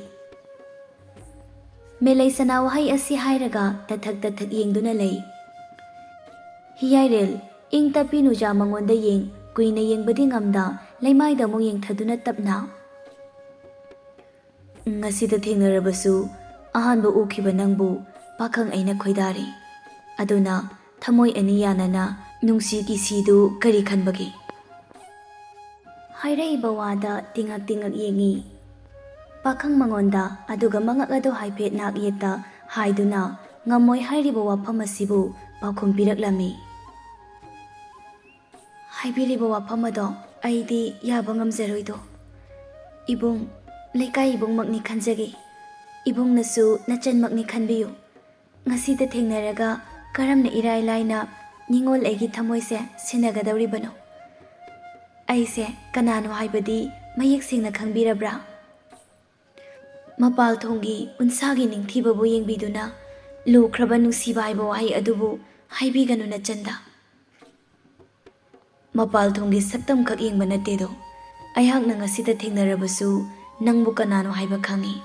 ꯃꯦꯂꯩ ꯁꯅꯥ ꯋꯥꯍꯩ ꯑꯁꯤ ꯍꯥꯏꯔꯒ ꯇꯊꯛ ꯇꯊꯛ ꯌꯦꯡꯗꯨꯅ ꯂꯩ꯫ ꯍꯤꯌꯥꯏꯔꯦꯜ, ꯏꯪ ꯇꯞꯄꯤ ꯅꯨꯖꯥ ꯃꯉꯣꯟꯗ ꯌꯦꯡ, ꯀꯨꯏꯅ ꯌꯦꯡꯕꯗꯤ ꯉꯝꯗ, ꯂꯩꯃꯥꯏꯗ ꯑꯃꯨꯛ ꯌꯦꯡꯊꯗꯨꯅ ꯇꯞꯅ, "ꯉꯁꯤꯗ ꯊꯦꯡꯅꯔꯕꯁꯨ ꯑꯍꯥꯟꯕ ꯎꯈꯤꯕ ꯅꯪꯕꯨ ꯄꯥꯈꯪ ꯑꯩꯅ ꯈꯣꯏꯗꯥꯔꯤ꯫ ꯑꯗꯨꯅ ꯊꯃꯣꯏ ꯑꯅꯤ ꯌꯥꯅꯅ ꯅꯨꯡꯁꯤ ꯀꯤꯁꯤꯗꯨ ꯀꯔꯤ ꯈꯟꯕꯒꯦ?" ꯍꯥꯏꯔꯛꯏꯕ ꯋꯥꯗ ꯇꯤꯉꯛ ꯇꯤꯉꯛ ꯌꯦꯡꯉꯤ ꯄꯥꯈꯪ ꯃꯉꯣꯟꯗ, ꯑꯗꯨꯒ ꯃꯉꯛ ꯑꯗꯨ ꯍꯥꯏꯐꯦꯠ ꯅꯥꯛ ꯌꯦꯠꯇ ꯍꯥꯏꯗꯨꯅ ꯉꯝꯃꯣꯏ ꯍꯥꯏꯔꯤꯕ ꯋꯥꯐꯝ ꯑꯁꯤꯕꯨ ꯄꯥꯎꯈꯨꯝ ꯄꯤꯔꯛꯂꯝꯃꯤ꯫ "ꯍꯥꯏꯕꯤꯔꯤꯕ ꯋꯥꯐꯝ ꯑꯗꯣ ꯑꯩꯗꯤ ꯌꯥꯕ ꯉꯝꯖꯔꯣꯏꯗꯣ꯫ ꯏꯕꯨꯡ, ꯂꯩꯀꯥꯏ ꯏꯕꯨꯡꯃꯛꯅꯤ ꯈꯟꯖꯒꯦ꯫ ꯏꯕꯨꯡꯅꯁꯨ ꯅꯆꯟꯃꯛꯅꯤ ꯈꯟꯕꯤꯌꯨ꯫ ꯉꯁꯤꯗ ꯊꯦꯡꯅꯔꯒ ꯀꯔꯝꯅ ꯏꯔꯥꯏ ꯂꯥꯏꯅ ꯅꯤꯡꯉꯣꯜ ꯑꯩꯒꯤ ꯊꯃꯣꯏꯁꯦ ꯁꯤꯟꯅꯒꯗꯧꯔꯤꯕꯅꯣ? ꯑꯩꯁꯦ ꯀꯅꯥꯅꯣ ꯍꯥꯏꯕꯗꯤ ꯃꯌꯦꯛ ꯁꯦꯡꯅ ꯈꯪꯕꯤꯔꯕ꯭ꯔꯥ? ꯃꯄꯥꯜ ꯊꯣꯡꯒꯤ ꯎꯟꯁꯥꯒꯤ ꯅꯤꯡꯊꯤꯕꯕꯨ ꯌꯦꯡꯕꯤꯗꯨꯅ ꯂꯨꯈ꯭ꯔꯕ ꯅꯨꯡꯁꯤꯕ ꯍꯥꯏꯕ ꯋꯥꯍꯩ ꯑꯗꯨꯕꯨ ꯍꯥꯏꯕꯤꯒꯅꯨ ꯅꯆꯟꯗ꯫ ꯃꯄꯥꯜ ꯊꯣꯡꯒꯤ ꯁꯛꯇꯝ ꯈꯛ ꯌꯦꯡꯕ ꯅꯠꯇꯦꯗꯣ, ꯑꯩꯍꯥꯛꯅ ꯉꯁꯤꯗ ꯊꯦꯡꯅꯔꯕꯁꯨ ꯅꯪꯕꯨ ꯀꯅꯥꯅꯣ ꯍꯥꯏꯕ ꯈꯪꯏ꯫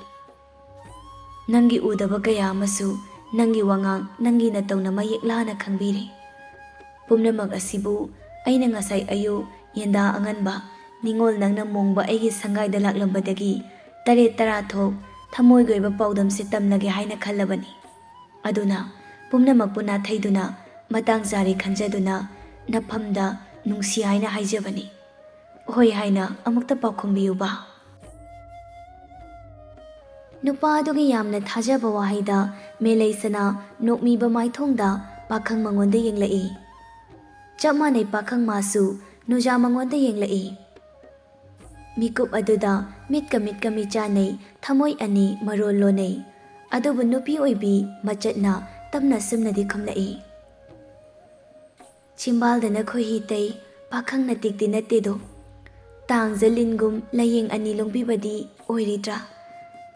ꯅꯪꯒꯤ ꯎꯗꯕ ꯀꯌꯥ ꯑꯃꯁꯨ ꯅꯪꯒꯤ ꯋꯥꯉꯥꯡ, ꯅꯪꯒꯤ ꯅꯇꯧꯅ ꯃꯌꯦꯛ ꯂꯥꯅ ꯈꯪꯕꯤꯔꯦ꯫ ꯄꯨꯝꯅꯃꯛ ꯑꯁꯤꯕꯨ ꯑꯩꯅ ꯉꯁꯥꯏ ꯑꯌꯨꯛ ꯌꯦꯟꯗꯥ ꯑꯉꯟꯕ ꯅꯤꯡꯉꯣꯜ ꯅꯪꯅ ꯃꯣꯡꯕ ꯑꯩꯒꯤ ꯁꯪꯒꯥꯏꯗ ꯂꯥꯛꯂꯝꯕꯗꯒꯤ ꯇꯔꯦꯠ ꯇꯔꯥ ꯊꯣꯛ ꯊꯃꯣꯏꯒꯤ ꯑꯣꯏꯕ ꯄꯥꯎꯗꯝꯁꯦ ꯇꯝꯂꯒꯦ ꯍꯥꯏꯅ ꯈꯜꯂꯕꯅꯤ꯫ ꯑꯗꯨꯅ ꯄꯨꯝꯅꯃꯛꯄꯨ ꯅꯥꯊꯩꯗꯨꯅ ꯃꯇꯥꯡ ꯆꯥꯔꯦ ꯈꯟꯖꯗꯨꯅ ꯅꯐꯝꯗ ꯅꯨꯡꯁꯤ ꯍꯥꯏꯅ ꯍꯥꯏꯖꯕꯅꯤ꯫ ꯍꯣꯏ ꯍꯥꯏꯅ ꯑꯃꯨꯛꯇ ꯄꯥꯎꯈꯨꯝꯕꯤꯌꯨꯕ꯫" ꯅꯨꯄꯥ ꯑꯗꯨꯒꯤ ꯌꯥꯝꯅ ꯊꯥꯖꯕ ꯋꯥꯍꯩꯗ ꯃꯦꯂꯩꯁꯅꯥ ꯅꯣꯛꯃꯤꯕ ꯃꯥꯏꯊꯣꯡꯗ ꯄꯥꯈꯪ ꯃꯉꯣꯟꯗ ꯌꯦꯡꯂꯛꯏ꯫ ꯆꯞ ꯃꯥꯟꯅꯩ ꯄꯥꯈꯪ ꯃꯥꯁꯨ ꯅꯨꯖꯥ ꯃꯉꯣꯟꯗ ꯌꯦꯡꯂꯛꯏ꯫ ꯃꯤꯀꯨꯞ ꯑꯗꯨꯗ ꯃꯤꯠꯀ ꯃꯤꯠꯀ ꯃꯤꯆꯥꯟꯅꯩ, ꯊꯃꯣꯏ ꯑꯅꯤ ꯃꯔꯣꯜ ꯂꯣꯟꯅꯩ꯫ ꯑꯗꯨꯕꯨ ꯅꯨꯄꯤ ꯑꯣꯏꯕꯤ ꯃꯆꯠꯅ ꯇꯞꯅ ꯑꯁꯨꯝꯅꯗꯤ ꯈꯨꯝꯂꯛꯏ꯫ ꯆꯤꯝꯕꯥꯜꯗꯅ ꯈꯣꯏꯍꯤ ꯇꯩ, ꯄꯥꯈꯪꯅ ꯇꯤꯛꯇꯤ ꯅꯠꯇꯦꯗꯣ꯫ ꯇꯥꯡꯖ ꯂꯤꯟꯒꯨꯝ ꯂꯥꯌꯦꯡ ꯑꯅꯤ ꯂꯣꯡꯕꯤꯕꯗꯤ ꯑꯣꯏꯔꯤꯗ꯭ꯔꯥ?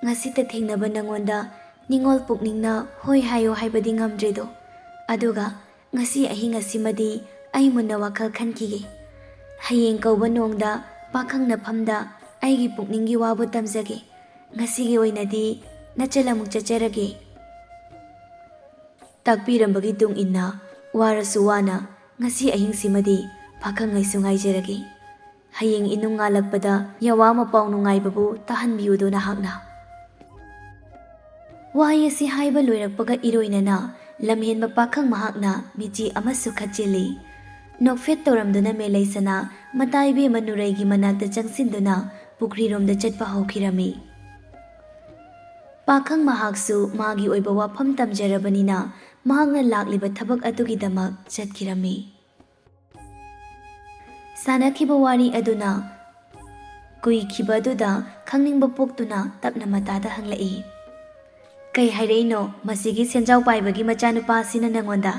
ꯉꯁꯤꯇ ꯊꯦꯡꯅꯕ ꯅꯉꯣꯟꯗ ꯅꯤꯡꯉꯣꯜ ꯄꯨꯛꯅꯤꯡꯅ ꯍꯣꯏ ꯍꯥꯏꯌꯣ ꯍꯥꯏꯕꯗꯤ ꯉꯝꯗ꯭ꯔꯦꯗꯣ꯫ ꯑꯗꯨꯒ "ꯉꯁꯤ ꯑꯍꯤꯡ ꯑꯁꯤꯃꯗꯤ ꯑꯩ ꯃꯨꯟꯅ ꯋꯥꯈꯜ ꯈꯟꯈꯤꯒꯦ꯫ ꯍꯌꯦꯡ ꯀꯧꯕ ꯅꯣꯡꯗ ꯄꯥꯈꯪ ꯅꯐꯝꯗ ꯑꯩꯒꯤ ꯄꯨꯛꯅꯤꯡꯒꯤ ꯋꯥꯕꯨ ꯇꯝꯖꯒꯦ꯫ ꯉꯁꯤꯒꯤ ꯑꯣꯏꯅꯗꯤ ꯅꯆꯜ ꯑꯃꯨꯛ ꯆꯠꯆꯔꯒꯦ꯫" ꯇꯥꯛꯄꯤꯔꯝꯕꯒꯤ ꯇꯨꯡ ꯏꯟꯅ ꯋꯥꯔꯁꯨ ꯋꯥꯅ ꯉꯁꯤ ꯑꯍꯤꯡꯁꯤꯃꯗꯤ ꯄꯥꯈꯪ ꯑꯩꯁꯨ ꯉꯥꯏꯖꯔꯒꯦ꯫ ꯍꯌꯦꯡ ꯏꯅꯨꯡ ꯉꯥꯜꯂꯛꯄꯗ ꯌꯥꯋꯥ ꯃꯄꯥꯎ ꯅꯨꯡꯉꯥꯏꯕꯕꯨ ꯇꯥꯍꯟꯕꯤꯌꯨꯗꯣ ꯅꯍꯥꯛꯅ꯫ ꯋꯥꯍꯩ ꯑꯁꯤ ꯍꯥꯏꯕ ꯂꯣꯏꯔꯛꯄꯒ ꯏꯔꯣꯏꯅꯅ ꯂꯝꯍꯦꯟꯕ ꯄꯥꯈꯪ ꯃꯍꯥꯛꯅ ꯃꯤꯠꯆꯤ ꯑꯃꯁꯨ ꯈꯠꯆꯤꯜꯂꯤ꯫ ꯅꯣꯛꯐꯦꯠ ꯇꯧꯔꯝꯗꯨꯅ ꯃꯦꯂꯩꯁꯅꯥ ꯃꯇꯥ ꯏꯕꯦꯝꯃ ꯅꯨꯔꯩꯒꯤ ꯃꯅꯥꯛꯇ ꯆꯪꯁꯤꯟꯗꯨꯅ ꯄꯨꯈ꯭ꯔꯤꯔꯣꯝꯗ ꯆꯠꯄ ꯍꯧꯈꯤꯔꯝꯃꯤ꯫ ꯄꯥꯈꯪ ꯃꯍꯥꯛꯁꯨ ꯃꯥꯒꯤ ꯑꯣꯏꯕ ꯋꯥꯐꯝ ꯇꯝꯖꯔꯕꯅꯤꯅ ꯃꯍꯥꯛꯅ ꯂꯥꯛꯂꯤꯕ ꯊꯕꯛ ꯑꯗꯨꯒꯤꯗꯃꯛ ꯆꯠꯈꯤꯔꯝꯃꯤ꯫ ꯁꯥꯟꯅꯈꯤꯕ ꯋꯥꯔꯤ ꯑꯗꯨꯅ ꯀꯨꯏꯈꯤꯕ ꯑꯗꯨꯗ ꯈꯪꯅꯤꯡꯕ ꯄꯣꯛꯇꯨꯅ ꯇꯞꯅ ꯃꯇꯥꯗ ꯍꯪꯂꯛꯏ, "ꯀꯩ ꯍꯥꯏꯔꯛꯏꯅꯣ ꯃꯁꯤꯒꯤ ꯁꯦꯟꯖꯥꯎ ꯄꯥꯏꯕꯒꯤ ꯃꯆꯥꯅꯨꯄꯥ ꯑꯁꯤꯅ ꯅꯪꯉꯣꯟꯗ?"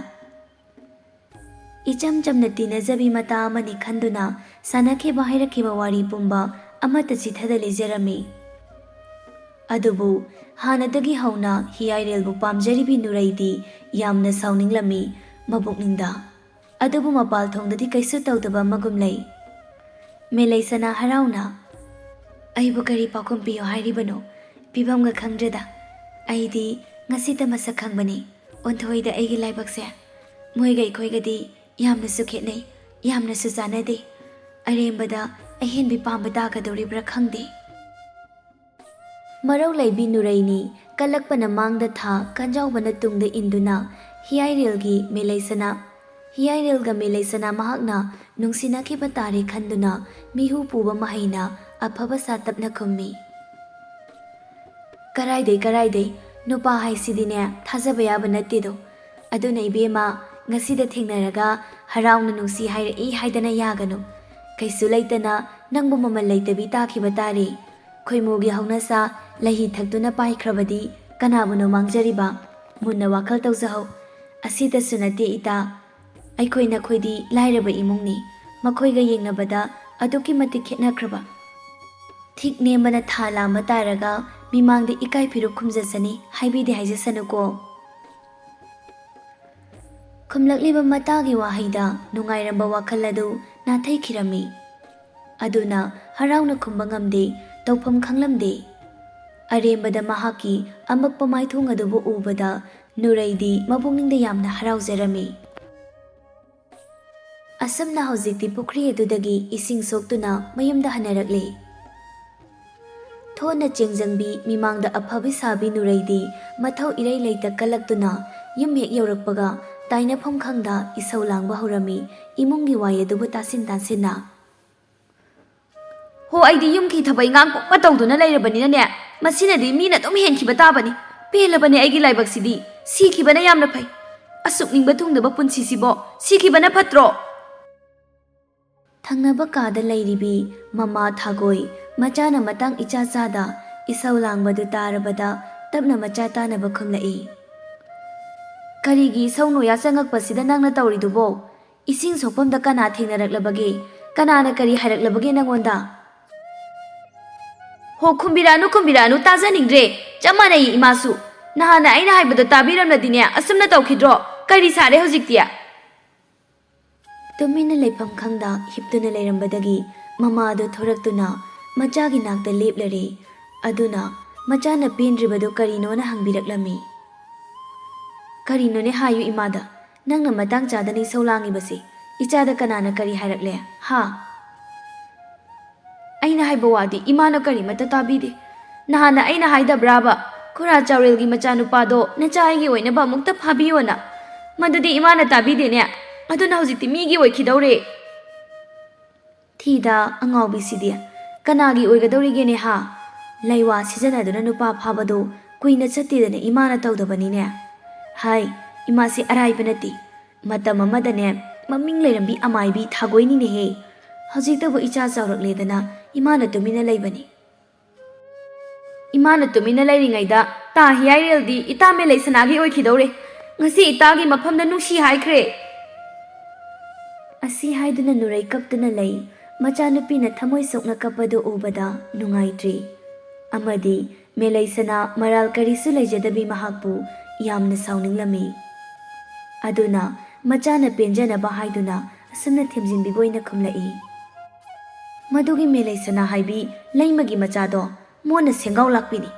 ꯏꯆꯝ ꯆꯝꯅ ꯇꯤꯟꯅꯖꯕꯤ ꯃꯇꯥ ꯑꯃꯅꯤ ꯈꯟꯗꯨꯅ ꯁꯥꯟꯅꯈꯤꯕ ꯍꯥꯏꯔꯛꯈꯤꯕ ꯋꯥꯔꯤ ꯄꯨꯝꯕ ꯑꯃꯠꯇ ꯆꯤꯊꯗ ꯂꯩꯖꯔꯝꯃꯤ꯫ ꯑꯗꯨꯕꯨ ꯍꯥꯟꯅꯗꯒꯤ ꯍꯧꯅ ꯍꯤꯌꯥꯏꯔꯦꯜꯕꯨ ꯄꯥꯝꯖꯔꯤꯕꯤ ꯅꯨꯔꯩꯗꯤ ꯌꯥꯝꯅ ꯁꯥꯎꯅꯤꯡꯂꯝꯃꯤ ꯃꯕꯨꯛꯅꯤꯡꯗ꯫ ꯑꯗꯨꯕꯨ ꯃꯄꯥꯜ ꯊꯣꯡꯗꯗꯤ ꯀꯩꯁꯨ ꯇꯧꯗꯕ ꯑꯃꯒꯨꯝ ꯂꯩ꯫ ꯃꯦꯂꯩꯁꯅꯥ ꯍꯔꯥꯎꯅ, "ꯑꯩꯕꯨ ꯀꯔꯤ ꯄꯥꯎꯈꯨꯝ ꯄꯤꯌꯣ ꯍꯥꯏꯔꯤꯕꯅꯣ? ꯄꯤꯐꯝꯒ ꯈꯪꯗ꯭ꯔꯦꯗ꯫ ꯑꯩꯗꯤ ꯉꯁꯤꯇ ꯃꯁꯛ ꯈꯪꯕꯅꯤ꯫ ꯑꯣꯟꯊꯣꯛꯏꯗ ꯑꯩꯒꯤ ꯂꯥꯏꯕꯛꯁꯦ꯫ ꯃꯣꯏꯒ ꯑꯩꯈꯣꯏꯒꯗꯤ ꯌꯥꯝꯅꯁꯨ ꯈꯦꯠꯅꯩ, ꯌꯥꯝꯅꯁꯨ ꯆꯥꯟꯅꯗꯦ꯫ ꯑꯔꯦꯝꯕꯗ ꯑꯍꯦꯟꯕꯤ ꯄꯥꯝꯕ ꯇꯥꯒꯗꯧꯔꯤꯕ꯭ꯔꯥ ꯈꯪꯗꯦ꯫" ꯃꯔꯧ ꯂꯩꯕꯤ ꯅꯨꯔꯩꯅꯤ ꯀꯜꯂꯛꯄꯅ ꯃꯥꯡꯗ ꯊꯥ, ꯀꯟꯖꯥꯎꯕꯅ ꯇꯨꯡꯗ ꯏꯟꯗꯨꯅ ꯍꯤꯌꯥꯏꯔꯦꯜꯒꯤ ꯃꯦꯂꯩꯁꯅꯥ, ꯍꯤꯌꯥꯏꯔꯦꯜꯒ ꯃꯦꯂꯩꯁꯅꯥ ꯃꯍꯥꯛꯅ ꯅꯨꯡꯁꯤꯅꯈꯤꯕ ꯇꯥꯔꯦ ꯈꯟꯗꯨꯅ ꯃꯤꯍꯨ ꯄꯨꯕ ꯃꯍꯩꯅ ꯑꯐꯕ ꯁꯥ ꯇꯞꯅ ꯈꯨꯝꯃꯤ꯫ "ꯀꯔꯥꯏꯗꯩ, ꯀꯔꯥꯏꯗꯩ, ꯅꯨꯄꯥ ꯍꯥꯏꯁꯤꯗꯤꯅꯦ ꯊꯥꯖꯕ ꯌꯥꯕ ꯅꯠꯇꯦꯗꯣ꯫ ꯑꯗꯨꯅ ꯏꯕꯦꯝꯃ, ꯉꯁꯤꯗ ꯊꯦꯡꯅꯔꯒ ꯍꯔꯥꯎꯅ ꯅꯨꯡꯁꯤ ꯍꯥꯏꯔꯛꯏ ꯍꯥꯏꯗꯅ ꯌꯥꯒꯅꯨ꯫ ꯀꯩꯁꯨ ꯂꯩꯇꯅ ꯅꯪꯕꯨ ꯃꯃꯜ ꯂꯩꯇꯕꯤ ꯇꯥꯈꯤꯕ ꯇꯥꯔꯦ꯫ ꯈꯣꯏꯃꯨꯒꯤ ꯍꯧꯅꯁꯥ ꯂꯩꯍꯤ ꯊꯛꯇꯨꯅ ꯄꯥꯏꯈ꯭ꯔꯕꯗꯤ ꯀꯅꯥꯕꯨꯅꯣ ꯃꯥꯡꯖꯔꯤꯕ? ꯃꯨꯟꯅ ꯋꯥꯈꯜ ꯇꯧꯖꯍꯧ꯫ ꯑꯁꯤꯇꯁꯨ ꯅꯠꯇꯦ ꯏꯇꯥ, ꯑꯩꯈꯣꯏ ꯅꯈꯣꯏꯗꯤ ꯂꯥꯏꯔꯕ ꯏꯃꯨꯡꯅꯤ, ꯃꯈꯣꯏꯒ ꯌꯦꯡꯅꯕꯗ ꯑꯗꯨꯛꯀꯤ ꯃꯇꯤꯛ ꯈꯦꯠꯅꯈ꯭ꯔꯕ꯫ ꯊꯤꯛ ꯅꯦꯝꯕꯅ ꯊꯥ ꯂꯥꯝꯕ ꯇꯥꯔꯒ ꯃꯤꯃꯥꯡꯗ ꯏꯀꯥꯏ ꯐꯤꯔꯨꯛ ꯈꯨꯝꯖꯁꯅꯤ ꯍꯥꯏꯕꯤꯗꯦ ꯍꯥꯏꯖꯁꯅꯨꯀꯣ꯫" ꯈꯨꯝꯂꯛꯂꯤꯕ ꯃꯇꯥꯒꯤ ꯋꯥꯍꯩꯗ ꯅꯨꯡꯉꯥꯏꯔꯝꯕ ꯋꯥꯈꯜ ꯑꯗꯨ ꯅꯥꯊꯩꯈꯤꯔꯝꯃꯤ꯫ ꯑꯗꯨꯅ ꯍꯔꯥꯎꯅ ꯈꯨꯝꯕ ꯉꯝꯗꯦ, ꯇꯧꯐꯝ ꯈꯪꯂꯝꯗꯦ꯫ ꯑꯔꯦꯝꯕꯗ ꯃꯍꯥꯛꯀꯤ ꯑꯃꯛꯄ ꯃꯥꯏꯊꯣꯡ ꯑꯗꯨꯕꯨ ꯎꯕꯗ ꯅꯨꯔꯩꯗꯤ ꯃꯄꯨꯛꯅꯤꯡꯗ ꯌꯥꯝꯅ ꯍꯔꯥꯎꯖꯔꯝꯃꯤ꯫ ꯑꯁꯨꯝꯅ ꯍꯧꯖꯤꯛꯇꯤ ꯄꯨꯈ꯭ꯔꯤ ꯑꯗꯨꯗꯒꯤ ꯏꯁꯤꯡ ꯁꯣꯛꯇꯨꯅ ꯃꯌꯨꯝꯗ ꯍꯟꯅꯔꯛꯂꯦ꯫ ꯊꯣꯟꯅ ꯆꯦꯡꯖꯪꯕꯤ, ꯃꯤꯃꯥꯡꯗ ꯑꯐꯕꯤ ꯁꯥꯕꯤ ꯅꯨꯔꯩꯗꯤ ꯃꯊꯧ ꯏꯔꯩ ꯂꯩꯇ ꯀꯜꯂꯛꯇꯨꯅ ꯌꯨꯝ ꯍꯦꯛ ꯌꯧꯔꯛꯄꯒ ꯇꯥꯏꯅꯐꯝ ꯈꯪꯗ ꯏꯁꯧ ꯂꯥꯡꯕ ꯍꯧꯔꯝꯃꯤ, ꯏꯃꯨꯡꯒꯤ ꯋꯥꯏ ꯑꯗꯨꯕꯨ ꯇꯥꯁꯤꯟ ꯇꯥꯁꯤꯟꯅ꯫ "ꯍꯣ, ꯑꯩꯗꯤ ꯌꯨꯝꯒꯤ ꯊꯕꯛ ꯏꯪꯈꯥꯡ ꯄꯨꯝꯕ ꯇꯧꯗꯨꯅ ꯂꯩꯔꯕꯅꯤꯅꯅꯦ, ꯃꯁꯤꯅꯗꯤ ꯃꯤꯅ ꯑꯗꯨꯝ ꯍꯦꯟꯈꯤꯕ ꯇꯥꯕꯅꯤ꯫ ꯄꯦꯜꯂꯕꯅꯦ ꯑꯩꯒꯤ ꯂꯥꯏꯕꯛꯁꯤꯗꯤ꯫ ꯁꯤꯈꯤꯕꯅ ꯌꯥꯝꯅ ꯐꯩ꯫ ꯑꯁꯨꯛ ꯅꯤꯡꯕ ꯊꯨꯡꯗꯕ ꯄꯨꯟꯁꯤꯁꯤꯕꯣ, ꯁꯤꯈꯤꯕꯅ ꯐꯠꯇ꯭ꯔꯣ?" ꯊꯪꯅꯕ ꯀꯥꯗ ꯂꯩꯔꯤꯕꯤ ꯃꯃꯥ ꯊꯥꯒꯣꯏ, ꯃꯆꯥꯅ ꯃꯇꯥꯡ ꯏꯆꯥ ꯆꯥꯗ ꯏꯁꯧ ꯂꯥꯡꯕꯗꯨ ꯇꯥꯔꯕꯗ ꯇꯞꯅ ꯃꯆꯥ ꯇꯥꯅꯕ ꯈꯨꯝꯂꯛꯏ꯫ "ꯀꯔꯤꯒꯤ ꯏꯁꯧ ꯅꯣꯌꯥ ꯆꯪꯉꯛꯄꯁꯤꯗ ꯅꯪꯅ ꯇꯧꯔꯤꯗꯨꯕꯣ? ꯏꯁꯤꯡ ꯁꯣꯛꯐꯝꯗ ꯀꯅꯥ ꯊꯦꯡꯅꯔꯛꯂꯕꯒꯦ? ꯀꯅꯥꯅ ꯀꯔꯤ ꯍꯥꯏꯔꯛꯂꯕꯒꯦ ꯅꯪꯉꯣꯟꯗ?" "ꯍꯣ, ꯈꯨꯝꯕꯤꯔꯛꯑꯅꯨ, ꯈꯨꯝꯕꯤꯔꯛꯑꯅꯨ, ꯇꯥꯖꯅꯤꯡꯗ꯭ꯔꯦ꯫ ꯆꯞ ꯃꯥꯟꯅꯩ ꯏꯃꯥꯁꯨ꯫ ꯅꯍꯥꯟꯅ ꯑꯩꯅ ꯍꯥꯏꯕꯗꯣ ꯇꯥꯕꯤꯔꯝꯂꯗꯤꯅꯦ, ꯑꯁꯨꯝꯅ ꯇꯧꯈꯤꯗ꯭ꯔꯣ? ꯀꯔꯤ ꯁꯥꯔꯦ ꯍꯧꯖꯤꯛꯇꯤ?" ꯇꯨꯃꯤꯟꯅ ꯂꯩꯐꯝ ꯈꯪꯗ ꯍꯤꯞꯇꯨꯅ ꯂꯩꯔꯝꯕꯗꯒꯤ ꯃꯃꯥꯗꯨ ꯊꯣꯔꯛꯇꯨꯅ ꯃꯆꯥꯒꯤ ꯅꯥꯛꯇ ꯂꯦꯞꯂꯔꯦ꯫ ꯑꯗꯨꯅ ꯃꯆꯥꯅ ꯄꯦꯟꯗ꯭ꯔꯤꯕꯗꯨ ꯀꯔꯤꯅꯣꯅ ꯍꯪꯕꯤꯔꯛꯂꯝꯃꯤ꯫ "ꯀꯔꯤꯅꯣꯅꯦ ꯍꯥꯏꯌꯨ ꯏꯃꯥꯗ, ꯅꯪꯅ ꯃꯇꯥꯡ ꯆꯥꯗꯅ ꯏꯁꯧ ꯂꯥꯡꯉꯤꯕꯁꯦ? ꯏꯆꯥꯗ ꯀꯅꯥꯅ ꯀꯔꯤ ꯍꯥꯏꯔꯛꯂꯦ, ꯍꯥ?" "ꯑꯩꯅ ꯍꯥꯏꯕ ꯋꯥꯗꯤ ꯏꯃꯥꯅ ꯀꯔꯤꯃꯠꯇ ꯇꯥꯕꯤꯗꯦ꯫ ꯅꯍꯥꯟꯅ ꯑꯩꯅ ꯍꯥꯏꯗꯕ꯭ꯔꯥꯕ, ꯈꯨꯔꯥ ꯆꯥꯎꯔꯦꯜꯒꯤ ꯃꯆꯥꯅꯨꯄꯥꯗꯣ ꯅꯆꯥ ꯑꯩꯒꯤ ꯑꯣꯏꯅꯕ ꯑꯃꯨꯛꯇ ꯐꯥꯕꯤꯌꯣꯅ? ꯃꯗꯨꯗꯤ ꯏꯃꯥꯅ ꯇꯥꯕꯤꯗꯦꯅꯦ꯫ ꯑꯗꯨꯅ ꯍꯧꯖꯤꯛꯇꯤ ꯃꯤꯒꯤ ꯑꯣꯏꯈꯤꯗꯧꯔꯦ꯫" "ꯊꯤꯗ ꯑꯉꯥꯎꯕꯤꯁꯤꯗꯤ꯫ ꯀꯅꯥꯒꯤ ꯑꯣꯏꯒꯗꯧꯔꯤꯒꯦꯅꯦ ꯍꯥ? ꯂꯩꯋꯥ ꯁꯤꯖꯤꯟꯅꯗꯨꯅ ꯅꯨꯄꯥ ꯐꯥꯕꯗꯣ ꯀꯨꯏꯅ ꯆꯠꯇꯦꯗꯅ ꯏꯃꯥꯅ ꯇꯧꯗꯕꯅꯤꯅꯦ꯫ ꯍꯥꯏ, ꯏꯃꯥꯁꯤ ꯑꯔꯥꯏꯕ ꯅꯠꯇꯦ꯫ ꯃꯇꯝ ꯑꯃꯗꯅꯦ ꯃꯃꯤꯡ ꯂꯩꯔꯝꯕꯤ ꯑꯃꯥꯏꯕꯤ ꯊꯥꯒꯣꯏꯅꯤꯅꯦꯍꯦ꯫ ꯍꯧꯖꯤꯛꯇꯕꯨ ꯏꯆꯥ ꯆꯥꯎꯔꯛꯂꯦꯗꯅ ꯏꯃꯥꯅ ꯇꯨꯃꯤꯟꯅ ꯂꯩꯕꯅꯤ꯫" ꯏꯃꯥꯅ ꯇꯨꯃꯤꯟꯅ ꯂꯩꯔꯤꯉꯩꯗ ꯇꯥ ꯍꯤꯌꯥꯏꯔꯦꯜꯗꯤ ꯏꯇꯥ ꯃꯦꯂꯩꯁꯅꯥꯒꯤ ꯑꯣꯏꯈꯤꯗꯧꯔꯦ꯫ ꯉꯁꯤ ꯏꯇꯥꯒꯤ ꯃꯐꯝꯗ ꯅꯨꯡꯁꯤ ꯍꯥꯏꯈ꯭ꯔꯦ꯫ ꯑꯁꯤ ꯍꯥꯏꯗꯨꯅ ꯅꯨꯔꯩ ꯀꯞꯇꯨꯅ ꯂꯩ꯫ ꯃꯆꯥꯅꯨꯄꯤꯅ ꯊꯃꯣꯏ ꯁꯣꯛꯅ ꯀꯞꯄꯗꯨ ꯎꯕꯗ ꯅꯨꯡꯉꯥꯏꯇ꯭ꯔꯤ꯫ ꯑꯃꯗꯤ ꯃꯦꯂꯩꯁꯅꯥ ꯃꯔꯥꯜ ꯀꯔꯤꯁꯨ ꯂꯩꯖꯗꯕꯤ ꯃꯍꯥꯛꯄꯨ ꯌꯥꯝꯅ ꯁꯥꯎꯅꯤꯡꯂꯝꯃꯤ꯫ ꯑꯗꯨꯅ ꯃꯆꯥꯅ ꯄꯦꯟꯖꯅꯕ ꯍꯥꯏꯗꯨꯅ ꯑꯁꯨꯝꯅ ꯊꯦꯝꯖꯤꯟꯕꯤꯕ ꯑꯣꯏꯅ ꯈꯨꯝꯂꯛꯏ꯫ ꯃꯗꯨꯒꯤ ꯃꯦꯂꯩꯁꯅꯥ ꯍꯥꯏꯕꯤ ꯂꯩꯃꯒꯤ ꯃꯆꯥꯗꯣ ꯃꯣꯟꯅ ꯁꯦꯡꯒꯥꯎ ꯂꯥꯛꯄꯤꯅꯤ꯫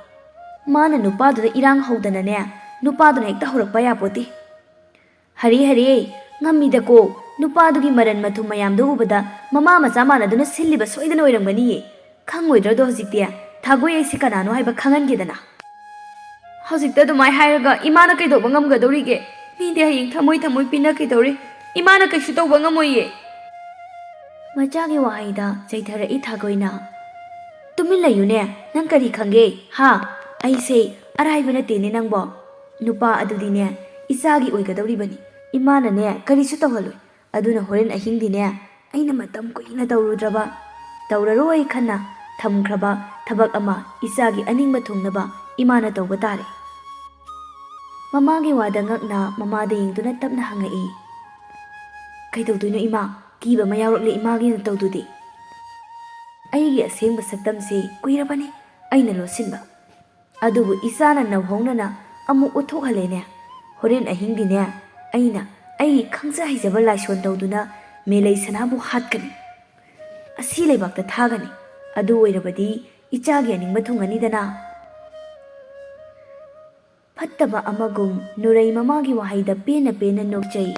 ꯃꯥꯅ ꯅꯨꯄꯥꯗꯨꯗ ꯏꯔꯥꯡ ꯍꯧꯗꯅꯅꯦ, ꯅꯨꯄꯥꯗꯨꯅ ꯍꯦꯛꯇ ꯍꯧꯔꯛꯄ ꯌꯥꯄꯣꯠꯇꯦ꯫ "ꯍꯔꯦ ꯍꯔꯦ, ꯉꯝꯃꯤꯗꯀꯣ, ꯅꯨꯄꯥꯗꯨꯒꯤ ꯃꯔꯟ ꯃꯊꯨꯝ ꯃꯌꯥꯝꯗꯣ ꯎꯕꯗ ꯃꯃꯥ ꯃꯆꯥ ꯃꯥꯟꯅꯗꯨꯅ ꯁꯤꯜꯂꯤꯕ ꯁꯣꯏꯗꯅ ꯑꯣꯏꯔꯝꯒꯅꯤꯌꯦ꯫ ꯈꯪꯉꯣꯏꯗ꯭ꯔꯗꯣ ꯍꯧꯖꯤꯛꯇꯤ? ꯊꯥꯒꯣꯏ ꯑꯩꯁꯦ ꯀꯅꯥꯅꯣ ꯍꯥꯏꯕ ꯈꯪꯍꯟꯒꯦꯗꯅ?" "ꯍꯧꯖꯤꯛꯇ ꯑꯗꯨꯃꯥꯏ ꯍꯥꯏꯔꯒ ꯏꯃꯥꯅ ꯀꯩꯗꯧꯕ ꯉꯝꯒꯗꯧꯔꯤꯒꯦ? ꯃꯤꯗꯤ ꯍꯌꯦꯡ ꯊꯃꯣꯏ ꯊꯃꯣꯏ ꯄꯤꯅꯈꯤꯗꯧꯔꯤ꯫ ꯏꯃꯥꯅ ꯀꯩꯁꯨ ꯇꯧꯕ ꯉꯝꯃꯣꯏꯌꯦ꯫" ꯃꯆꯥꯒꯤ ꯋꯥꯍꯩꯗ ꯆꯩꯊꯔꯛꯏ ꯊꯥꯒꯣꯏꯅ꯫ "ꯇꯨꯃꯤꯟ ꯂꯩꯌꯨꯅꯦ, ꯅꯪ ꯀꯔꯤ ꯈꯪꯒꯦ? ꯍꯥ? ꯑꯩꯁꯦ ꯑꯔꯥꯏꯕ ꯅꯠꯇꯦꯅꯦ ꯅꯪꯕꯣ꯫ ꯅꯨꯄꯥ ꯑꯗꯨꯗꯤꯅꯦ, ꯏꯆꯥꯒꯤ ꯑꯣꯏꯒꯗꯧꯔꯤꯕꯅꯤ꯫ ꯏꯃꯥꯅꯅꯦ ꯀꯔꯤꯁꯨ ꯇꯧꯍꯜꯂꯣꯏ꯫ ꯑꯗꯨꯅ ꯍꯣꯔꯦꯟ ꯑꯍꯤꯡꯗꯤꯅꯦ, ꯑꯩꯅ ꯃꯇꯝ ꯀꯨꯏꯅ ꯇꯧꯔꯨꯗ꯭ꯔꯕ, ꯇꯧꯔꯔꯣꯏ ꯈꯟꯅ ꯊꯝꯈ꯭ꯔꯕ ꯊꯕꯛ ꯑꯃ ꯏꯆꯥꯒꯤ ꯑꯅꯤꯡꯕ ꯊꯨꯡꯅꯕ ꯏꯃꯥꯅ ꯇꯧꯕ ꯇꯥꯔꯦ꯫" ꯃꯃꯥꯒꯤ ꯋꯥꯗ ꯉꯛꯅ ꯃꯃꯥꯗ ꯌꯦꯡꯗꯨꯅ ꯇꯞꯅ ꯍꯪꯉꯛꯏ꯫ "ꯀꯩꯗꯧꯗꯣꯏꯅꯣ ꯏꯃꯥ? ꯀꯤꯕ ꯑꯃ ꯌꯥꯎꯔꯛꯂꯦ ꯏꯃꯥꯒꯤ ꯅꯇꯧꯗꯨꯗꯤ꯫ ꯑꯩꯒꯤ ꯑꯁꯦꯡꯕ ꯁꯛꯇꯝꯁꯦ ꯀꯨꯏꯔꯕꯅꯤ ꯑꯩꯅ ꯂꯣꯠꯁꯤꯟꯕ꯫ ꯑꯗꯨꯕꯨ ꯏꯆꯥꯅ ꯅꯧꯍꯧꯅꯅ ꯑꯃꯨꯛ ꯎꯠꯊꯣꯛꯍꯜꯂꯦꯅꯦ꯫ ꯍꯣꯔꯦꯟ ꯑꯍꯤꯡꯗꯤꯅꯦ, ꯑꯩꯅ ꯑꯩꯒꯤ ꯈꯪꯖ ꯍꯩꯖꯕ ꯂꯥꯏꯁꯣꯟ ꯇꯧꯗꯨꯅ ꯃꯦꯂꯩ ꯁꯅꯥꯕꯨ ꯍꯥꯠꯀꯅꯤ꯫ ꯑꯁꯤ ꯂꯩꯕꯥꯛꯇ ꯊꯥꯒꯅꯤ꯫ ꯑꯗꯨ ꯑꯣꯏꯔꯕꯗꯤ ꯏꯆꯥꯒꯤ ꯑꯅꯤꯡꯕ ꯊꯨꯡꯒꯅꯤꯗꯅ꯫" ꯐꯠꯇꯕ ꯑꯃꯒꯨꯝ ꯅꯨꯔꯩ ꯃꯃꯥꯒꯤ ꯋꯥꯍꯩꯗ ꯄꯦꯟꯅ ꯄꯦꯟꯅ ꯅꯣꯛꯆꯩ꯫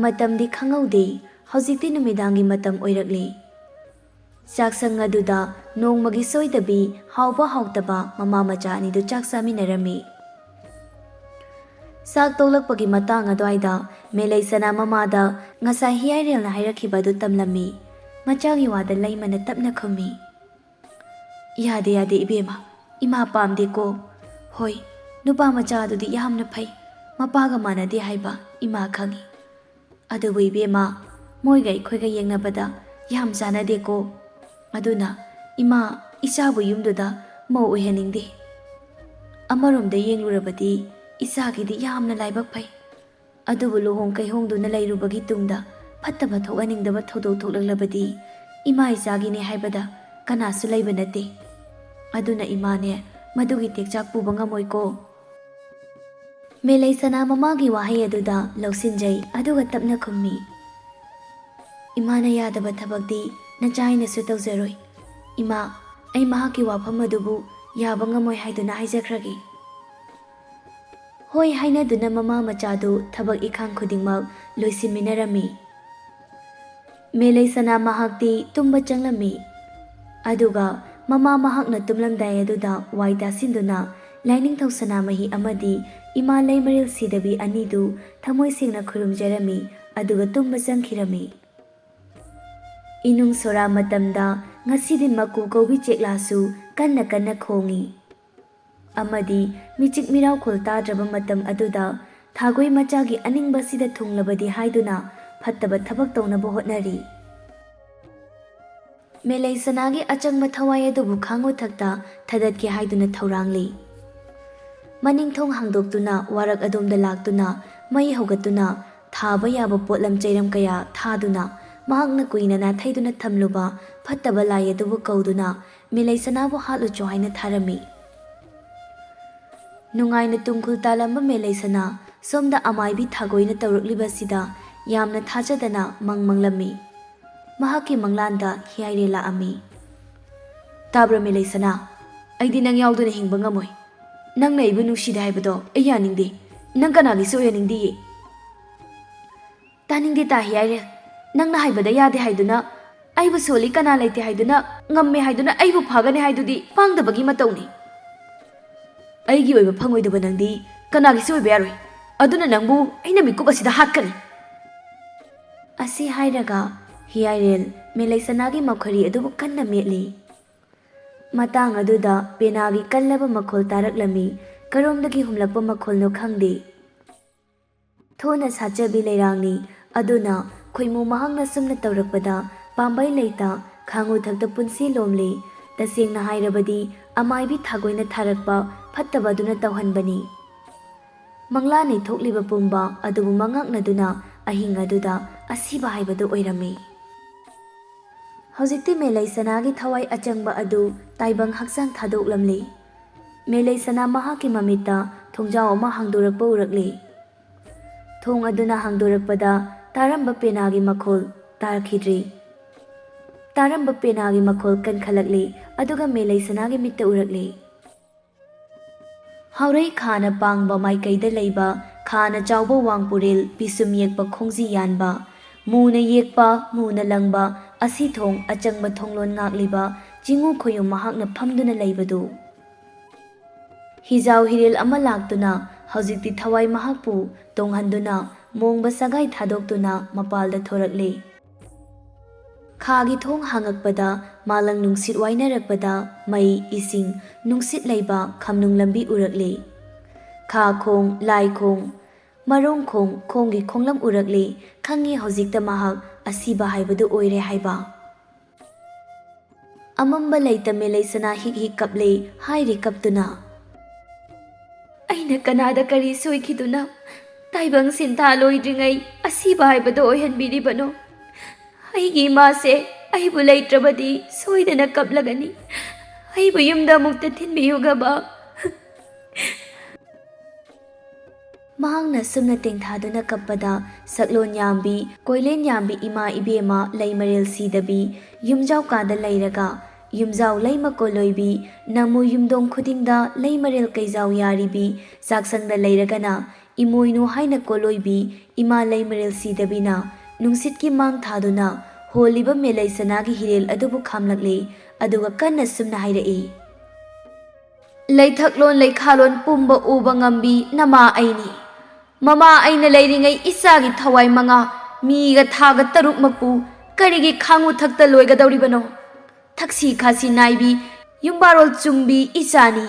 ꯃꯇꯝꯗꯤ ꯈꯪꯍꯧꯗꯦ, ꯍꯧꯖꯤꯛꯇꯤ ꯅꯨꯃꯤꯗꯥꯡꯒꯤ ꯃꯇꯝ ꯑꯣꯏꯔꯛꯂꯦ꯫ ꯆꯥꯛꯁꯪ ꯑꯗꯨꯗ ꯅꯣꯡꯃꯒꯤ ꯁꯣꯏꯗꯕꯤ ꯍꯥꯎꯕ ꯍꯥꯎꯇꯕ ꯃꯃꯥ ꯃꯆꯥ ꯑꯅꯤꯗꯨ ꯆꯥꯛ ꯆꯥꯃꯤꯟꯅꯔꯝꯃꯤ꯫ ꯆꯥꯛ ꯇꯣꯛꯂꯛꯄꯒꯤ ꯃꯇꯥꯡ ꯑꯗꯨꯋꯥꯏꯗ ꯃꯦꯂꯩꯁꯅꯥ ꯃꯃꯥꯗ ꯉꯁꯥꯏ ꯍꯤꯌꯥꯏꯔꯦꯜꯅ ꯍꯥꯏꯔꯛꯈꯤꯕ ꯑꯗꯨ ꯇꯝꯂꯝꯃꯤ꯫ ꯃꯆꯥꯒꯤ ꯋꯥꯗ ꯂꯩꯃꯅ ꯇꯞꯅ ꯈꯨꯝꯃꯤ꯫ "ꯌꯥꯗꯦ, ꯌꯥꯗꯦ ꯏꯕꯦꯝꯃ, ꯏꯃꯥ ꯄꯥꯝꯗꯦꯀꯣ꯫ ꯍꯣꯏ, ꯅꯨꯄꯥ ꯃꯆꯥ ꯑꯗꯨꯗꯤ ꯌꯥꯝꯅ ꯐꯩ, ꯃꯄꯥꯒ ꯃꯥꯟꯅꯗꯦ ꯍꯥꯏꯕ ꯏꯃꯥ ꯈꯪꯏ꯫ ꯑꯗꯨꯕꯨ ꯏꯕꯦꯝꯃ, ꯃꯣꯏꯒ ꯑꯩꯈꯣꯏꯒ ꯌꯦꯡꯅꯕꯗ ꯌꯥꯝ ꯆꯥꯟꯅꯗꯦꯀꯣ꯫ ꯑꯗꯨꯅ ꯏꯃꯥ, ꯏꯆꯥꯕꯨ ꯌꯨꯝꯗꯨꯗ ꯃꯧ ꯑꯣꯏꯍꯟꯅꯤꯡꯗꯦ꯫ ꯑꯃꯔꯣꯝꯗ ꯌꯦꯡꯂꯨꯔꯕꯗꯤ ꯏꯆꯥꯒꯤꯗꯤ ꯌꯥꯝꯅ ꯂꯥꯏꯕꯛ ꯐꯩ꯫ ꯑꯗꯨꯕꯨ ꯂꯨꯍꯣꯡ ꯀꯩꯍꯣꯡꯗꯨꯅ ꯂꯩꯔꯨꯕꯒꯤ ꯇꯨꯡꯗ ꯐꯠꯇꯕ ꯊꯣꯛꯍꯟꯅꯤꯡꯗꯕ ꯊꯧꯗꯣꯛ ꯊꯣꯛꯂꯛꯂꯕꯗꯤ ꯏꯃꯥ ꯏꯆꯥꯒꯤꯅꯦ ꯍꯥꯏꯕꯗ ꯀꯅꯥꯁꯨ ꯂꯩꯕ ꯅꯠꯇꯦ꯫ ꯑꯗꯨꯅ ꯏꯃꯥꯅꯦ, ꯃꯗꯨꯒꯤ ꯇꯦꯛꯆꯥꯛ ꯄꯨꯕ ꯉꯝꯃꯣꯏꯀꯣ꯫" ꯃꯦꯂꯩꯁꯅꯥ ꯃꯃꯥꯒꯤ ꯋꯥꯍꯩ ꯑꯗꯨꯗ ꯂꯧꯁꯤꯟꯖꯩ, ꯑꯗꯨꯒ ꯇꯞꯅ ꯈꯨꯝꯃꯤ, "ꯏꯃꯥꯅ ꯌꯥꯗꯕ ꯊꯕꯛꯇꯤ ꯅꯆꯥ ꯑꯩꯅꯁꯨ ꯇꯧꯖꯔꯣꯏ꯫ ꯏꯃꯥ, ꯑꯩ ꯃꯍꯥꯛꯀꯤ ꯋꯥꯐꯝ ꯑꯗꯨꯕꯨ ꯌꯥꯕ ꯉꯝꯃꯣꯏ ꯍꯥꯏꯗꯨꯅ ꯍꯥꯏꯖꯈ꯭ꯔꯒꯦ"꯫ ꯍꯣꯏ ꯍꯥꯏꯅꯗꯨꯅ ꯃꯃꯥ ꯃꯆꯥꯗꯨ ꯊꯕꯛ ꯏꯈꯥꯡ ꯈꯨꯗꯤꯡꯃꯛ ꯂꯣꯏꯁꯤꯟꯃꯤꯟꯅꯔꯝꯃꯤ꯫ ꯃꯦꯂꯩꯁꯅꯥ ꯃꯍꯥꯛꯇꯤ ꯇꯨꯝꯕ ꯆꯪꯂꯝꯃꯤ꯫ ꯑꯗꯨꯒ ꯃꯃꯥ ꯃꯍꯥꯛꯅ ꯇꯨꯝꯂꯝꯗꯥꯏ ꯑꯗꯨꯗ ꯋꯥꯏ ꯇꯥꯁꯤꯟꯗꯨꯅ ꯂꯥꯏꯅꯤꯡꯊꯧ ꯁꯅꯥꯃꯍꯤ ꯑꯃꯗꯤ ꯏꯃꯥ ꯂꯩꯃꯔꯦꯜ ꯁꯤꯗꯕꯤ ꯑꯅꯤꯗꯨ ꯊꯃꯣꯏ ꯁꯦꯡꯅ ꯈꯨꯔꯨꯝꯖꯔꯝꯃꯤ, ꯑꯗꯨꯒ ꯇꯨꯝꯕ ꯆꯪꯈꯤꯔꯝꯃꯤ꯫ ꯏꯅꯨꯡ ꯁꯣꯔꯥ ꯃꯇꯝꯗ ꯉꯁꯤꯗꯤ ꯃꯀꯨ ꯀꯧꯕꯤ ꯆꯦꯛꯂꯥꯁꯨ ꯀꯟꯅ ꯀꯟꯅ ꯈꯣꯡꯏ꯫ ꯑꯃꯗꯤ ꯃꯤꯆꯤꯛ ꯃꯤꯔꯥꯎꯈꯣꯜ ꯇꯥꯗ꯭ꯔꯕ ꯃꯇꯝ ꯑꯗꯨꯗ ꯊꯥꯒꯣꯏ ꯃꯆꯥꯒꯤ ꯑꯅꯤꯡꯕꯁꯤꯗ ꯊꯨꯡꯂꯕꯗꯤ ꯍꯥꯏꯗꯨꯅ ꯐꯠꯇꯕ ꯊꯕꯛ ꯇꯧꯅꯕ ꯍꯣꯠꯅꯔꯤ꯫ ꯃꯦꯂꯩꯁꯅꯥꯒꯤ ꯑꯆꯪꯕ ꯊꯋꯥꯏ ꯑꯗꯨꯕꯨ ꯈꯥꯡꯉꯨꯊꯛꯇ ꯊꯗꯠꯀꯦ ꯍꯥꯏꯗꯨꯅ ꯊꯧꯔꯥꯡꯂꯤ꯫ ꯃꯅꯤꯡꯊꯣꯡ ꯍꯥꯡꯗꯣꯛꯇꯨꯅ ꯋꯥꯔꯛ ꯑꯗꯣꯝꯗ ꯂꯥꯛꯇꯨꯅ ꯃꯩ ꯍꯧꯒꯠꯇꯨꯅ ꯊꯥꯕ ꯌꯥꯕ ꯄꯣꯠꯂꯝ ꯆꯩꯔꯝ ꯀꯌꯥ ꯊꯥꯗꯨꯅ ꯃꯍꯥꯛꯅ ꯀꯨꯏꯅ ꯅꯥꯊꯩꯗꯨꯅ ꯊꯝꯂꯨꯕ ꯐꯠꯇꯕ ꯂꯥꯏ ꯑꯗꯨꯕꯨ ꯀꯧꯗꯨꯅ ꯃꯦꯂꯩꯁꯅꯥꯕꯨ ꯍꯥꯠꯂꯨꯆꯣ ꯍꯥꯏꯅ ꯊꯥꯔꯝꯃꯤ꯫ ꯅꯨꯡꯉꯥꯏꯅ ꯇꯨꯡꯈꯨꯜ ꯇꯥꯂꯝꯕ ꯃꯦꯂꯩꯁꯅꯥ ꯁꯣꯝꯗ ꯑꯃꯥꯏꯕꯤ ꯊꯥꯒꯣꯏꯅ ꯇꯧꯔꯛꯂꯤꯕꯁꯤꯗ ꯌꯥꯝꯅ ꯊꯥꯖꯗꯅ ꯃꯪ ꯃꯪꯂꯝꯃꯤ꯫ ꯃꯍꯥꯛꯀꯤ ꯃꯪꯂꯥꯟꯗ ꯍꯤꯌꯥꯏꯔꯦꯜ ꯂꯥꯛꯑꯝꯃꯤ꯫ "ꯇꯥꯕ꯭ꯔꯥ ꯃꯦꯂꯩꯁꯅꯥ? ꯑꯩꯗꯤ ꯅꯪ ꯌꯥꯎꯗꯅ ꯍꯤꯡꯕ ꯉꯝꯃꯣꯏ꯫ ꯅꯪꯅ ꯑꯩꯕꯨ ꯅꯨꯡꯁꯤꯗꯦ ꯍꯥꯏꯕꯗꯣ ꯑꯩ ꯌꯥꯅꯤꯡꯗꯦ꯫ ꯅꯪ ꯀꯅꯥꯒꯤꯁꯨ ꯑꯣꯏꯍꯟꯅꯤꯡꯗꯤꯌꯦ"꯫ "ꯇꯥꯅꯤꯡꯗꯦ ꯇꯥ ꯍꯤꯌꯥꯏꯔꯦꯜ꯫ ꯅꯪꯅ ꯍꯥꯏꯕꯗ ꯌꯥꯗꯦ ꯍꯥꯏꯗꯨꯅ, ꯑꯩꯕꯨ ꯁꯣꯜꯂꯤ ꯀꯅꯥ ꯂꯩꯇꯦ ꯍꯥꯏꯗꯨꯅ, ꯉꯝꯃꯦ ꯍꯥꯏꯗꯨꯅ ꯑꯩꯕꯨ ꯐꯥꯒꯅꯤ ꯍꯥꯏꯗꯨꯗꯤ ꯄꯥꯡꯗꯕꯒꯤ ꯃꯇꯧꯅꯤ꯫ ꯑꯩꯒꯤ ꯑꯣꯏꯕ ꯐꯪꯉꯣꯏꯗꯕ ꯅꯪꯗꯤ ꯀꯅꯥꯒꯤꯁꯨ ꯑꯣꯏꯕ ꯌꯥꯔꯣꯏ꯫ ꯑꯗꯨꯅ ꯅꯪꯕꯨ ꯑꯩꯅ ꯃꯤꯀꯨꯞ ꯑꯁꯤꯗ ꯍꯥꯠꯀꯅꯤ"꯫ ꯑꯁꯤ ꯍꯥꯏꯔꯒ ꯍꯤꯌꯥꯏꯔꯦꯜ ꯃꯦꯂꯩꯁꯅꯥꯒꯤ ꯃꯈꯣꯏꯔꯤ ꯑꯗꯨꯕꯨ ꯀꯟꯅ ꯃꯦꯠꯂꯤ꯫ ꯃꯇꯥꯡ ꯑꯗꯨꯗ ꯄꯦꯅꯥꯒꯤ ꯀꯜꯂꯕ ꯃꯈꯣꯜ ꯇꯥꯔꯛꯂꯝꯃꯤ꯫ ꯀꯔꯣꯝꯗꯒꯤ ꯍꯨꯝꯂꯛꯄ ꯃꯈꯣꯜꯅꯣ ꯈꯪꯗꯦ꯫ ꯊꯣꯅ ꯁꯥꯠꯆꯕꯤ ꯂꯩꯔꯥꯡꯅꯤ꯫ ꯑꯗꯨꯅ ꯈꯣꯏꯃꯨ ꯃꯍꯥꯛꯅ ꯁꯨꯝꯅ ꯇꯧꯔꯛꯄꯗ ꯄꯥꯝꯕꯩ ꯂꯩꯇ ꯈꯥꯡꯉꯨꯊꯛꯇ ꯄꯨꯟꯁꯤ ꯂꯣꯝꯂꯤ꯫ ꯇꯁꯦꯡꯅ ꯍꯥꯏꯔꯕꯗꯤ ꯑꯃꯥꯏꯕꯤ ꯊꯥꯒꯣꯏꯅ ꯊꯥꯔꯛꯄ ꯐꯠꯇꯕ ꯑꯗꯨꯅ ꯇꯧꯍꯟꯕꯅꯤ꯫ ꯃꯪꯂꯥꯟꯅꯤ ꯊꯣꯛꯂꯤꯕ ꯄꯨꯝꯕ ꯑꯗꯨꯕꯨ ꯃꯉꯛꯅꯗꯨꯅ ꯑꯍꯤꯡ ꯑꯗꯨꯗ ꯑꯁꯤꯕ ꯍꯥꯏꯕꯗꯨ ꯑꯣꯏꯔꯝꯃꯤ꯫ ꯍꯧꯖꯤꯛꯇꯤ ꯃꯦꯂꯩ ꯁꯅꯥꯒꯤ ꯊꯋꯥꯏ ꯑꯆꯪꯕ ꯑꯗꯨ ꯇꯥꯏꯕꯪ ꯍꯛꯆꯥꯡ ꯊꯥꯗꯣꯛꯂꯝꯂꯤ꯫ ꯃꯦꯂꯩ ꯁꯅꯥ ꯃꯍꯥꯛꯀꯤ ꯃꯃꯤꯠꯇ ꯊꯣꯡꯖꯥꯎ ꯑꯃ ꯍꯥꯡꯗꯣꯔꯛꯄ ꯎꯔꯛꯂꯤ꯫ ꯊꯣꯡ ꯑꯗꯨꯅ ꯍꯥꯡꯗꯣꯔꯛꯄꯗ ꯇꯥꯔꯝꯕ ꯄꯦꯅꯥꯒꯤ ꯃꯈꯣꯜ ꯇꯥꯈꯤꯗ꯭ꯔꯤ꯫ ꯇꯥꯔꯝꯕ ꯄꯦꯅꯥꯒꯤ ꯃꯈꯣꯜ ꯀꯟꯈꯠꯂꯛꯂꯤ, ꯑꯗꯨꯒ ꯃꯦꯂꯩꯁꯅꯥꯒꯤ ꯃꯤꯠꯇ ꯎꯔꯛꯂꯤ꯫ ꯍꯥꯎꯔꯩ ꯈꯥꯅ ꯄꯥꯡꯕ ꯃꯥꯏꯀꯩꯗ ꯂꯩꯕ, ꯈꯥꯅ ꯆꯥꯎꯕ ꯋꯥꯡꯄꯨꯔꯦꯜ, ꯄꯤꯁꯨꯝ ꯌꯦꯛꯄ ꯈꯣꯡꯖꯤ ꯌꯥꯟꯕ, ꯃꯨꯅ ꯌꯦꯛꯄ, ꯃꯨꯅ ꯂꯪꯕ, ꯑꯁꯤꯊꯣꯡ ꯑꯆꯪꯕ ꯊꯣꯡꯂꯣꯟ ꯉꯥꯛꯂꯤꯕ ꯆꯤꯡꯉꯨ ꯈꯣꯌꯨꯝ ꯃꯍꯥꯛꯅ ꯐꯝꯗꯨꯅ ꯂꯩꯕꯗꯨ꯫ ꯍꯤꯖꯥꯎ ꯍꯤꯔꯦꯜ ꯑꯃ ꯂꯥꯛꯇꯨꯅ ꯍꯧꯖꯤꯛꯇꯤ ꯊꯋꯥꯏ ꯃꯍꯥꯛꯄꯨ ꯇꯣꯡꯍꯟꯗꯨꯅ ꯃꯣꯡꯕ ꯁꯒꯥꯏ ꯊꯥꯗꯣꯛꯇꯨꯅ ꯃꯄꯥꯜꯗ ꯊꯣꯔꯛꯂꯦ꯫ ꯈꯥꯒꯤ ꯊꯣꯡ ꯍꯥꯡꯉꯛꯄꯗ ꯃꯥꯂꯪ ꯅꯨꯡꯁꯤꯠ ꯋꯥꯏꯅꯔꯛꯄꯗ ꯃꯩ, ꯏꯁꯤꯡ, ꯅꯨꯡꯁꯤꯠ ꯂꯩꯕ ꯈꯝꯅꯨꯡ ꯂꯝꯕꯤ ꯎꯔꯛꯂꯦ꯫ ꯈꯥ ꯈꯣꯡ, ꯂꯥꯏ ꯈꯣꯡ, ꯃꯔꯣꯡ ꯈꯣꯡ, ꯈꯣꯡꯒꯤ ꯈꯣꯡꯂꯝ ꯎꯔꯛꯂꯦ꯫ ꯈꯪꯉꯤ ꯍꯧꯖꯤꯛꯇ ꯃꯍꯥꯛ ꯑꯁꯤꯕ ꯍꯥꯏꯕꯗꯨ ꯑꯣꯏꯔꯦ ꯍꯥꯏꯕ꯫ ꯑꯃꯝꯕ ꯂꯩꯇ ꯃꯦꯂꯩꯁꯅꯥ ꯍꯤꯛ ꯍꯤꯛ ꯀꯞꯂꯦ, ꯍꯥꯏꯔꯤ ꯀꯞꯇꯨꯅ꯫ "ꯑꯩꯅ ꯀꯅꯥꯗ ꯀꯔꯤ ꯁꯣꯏꯈꯤꯗꯨꯅ ꯇꯥꯏꯕꯪ ꯁꯤꯟꯊꯥ ꯂꯣꯏꯗ꯭ꯔꯤꯉꯩ ꯑꯁꯤꯕ ꯍꯥꯏꯕꯗꯣ ꯑꯣꯏꯍꯟꯕꯤꯔꯤꯕꯅꯣ? ꯑꯩꯒꯤ ꯏꯃꯥꯁꯦ ꯑꯩꯕꯨ ꯂꯩꯇ꯭ꯔꯕꯗꯤ ꯁꯣꯏꯗꯅ ꯀꯞꯂꯒꯅꯤ꯫ ꯑꯩꯕꯨ ꯌꯨꯝꯗ ꯑꯃꯨꯛꯇ ꯊꯤꯟꯕꯤꯌꯨꯒꯕ꯫" ꯃꯍꯥꯛꯅ ꯁꯨꯝꯅ ꯇꯦꯡꯊꯥꯗꯨꯅ ꯀꯞꯄꯗ, ꯁꯛꯂꯣꯟ ꯌꯥꯝꯕꯤ, ꯀꯣꯏꯂꯦꯟ ꯌꯥꯝꯕꯤ ꯏꯃꯥ ꯏꯕꯦꯝꯃ ꯂꯩꯃꯔꯦꯜ ꯁꯤꯗꯕꯤ, ꯌꯨꯝꯖꯥꯎ ꯀꯥꯗ ꯂꯩꯔꯒ, ꯌꯨꯝꯖꯥꯎ ꯂꯩꯃ ꯀꯣꯂꯣꯏꯕꯤ, ꯅꯃꯨ ꯌꯨꯝꯗꯣꯡ ꯈꯨꯗꯤꯡꯗ ꯂꯩꯃꯔꯦꯜ ꯀꯩꯖꯥꯎ ꯌꯥꯔꯤꯕꯤ, ꯆꯥꯛꯁꯪꯗ ꯂꯩꯔꯒꯅ ꯏꯃꯣꯏꯅꯨ ꯍꯥꯏꯅ ꯀꯣꯂꯣꯏꯕꯤ ꯏꯃꯥ ꯂꯩꯃꯔꯦꯜ ꯁꯤꯗꯕꯤꯅ ꯅꯨꯡꯁꯤꯠꯀꯤ ꯃꯥꯡ ꯊꯥꯗꯨꯅ ꯍꯣꯜꯂꯤꯕ ꯃꯦꯂꯩ ꯁꯅꯥꯒꯤ ꯍꯤꯔꯦꯜ ꯑꯗꯨꯕꯨ ꯈꯥꯝꯂꯛꯂꯦ, ꯑꯗꯨꯒ ꯀꯟꯅ ꯁꯨꯝꯅ ꯍꯥꯏꯔꯛꯏ꯫ "ꯂꯩꯊꯛꯂꯣꯟ ꯂꯩꯈꯥꯂꯣꯟ ꯄꯨꯝꯕ ꯎꯕ ꯉꯝꯕꯤ ꯅꯃꯥ ꯑꯩꯅꯤ꯫ ꯃꯃꯥ ꯑꯩꯅ ꯂꯩꯔꯤꯉꯩ ꯏꯆꯥꯒꯤ ꯊꯋꯥꯏ ꯃꯉꯥ ꯃꯤꯒ ꯊꯥꯒ ꯇꯔꯨꯛꯃꯛꯄꯨ ꯀꯔꯤꯒꯤ ꯈꯥꯡꯉꯨ ꯊꯛꯇ ꯂꯣꯏꯒꯗꯧꯔꯤꯕꯅꯣ? ꯊꯛꯁꯤ ꯈꯥꯁꯤ ꯅꯥꯏꯕꯤ ꯌꯨꯝꯕꯥꯔꯣꯜ ꯆꯨꯝꯕꯤ ꯏꯆꯥꯅꯤ꯫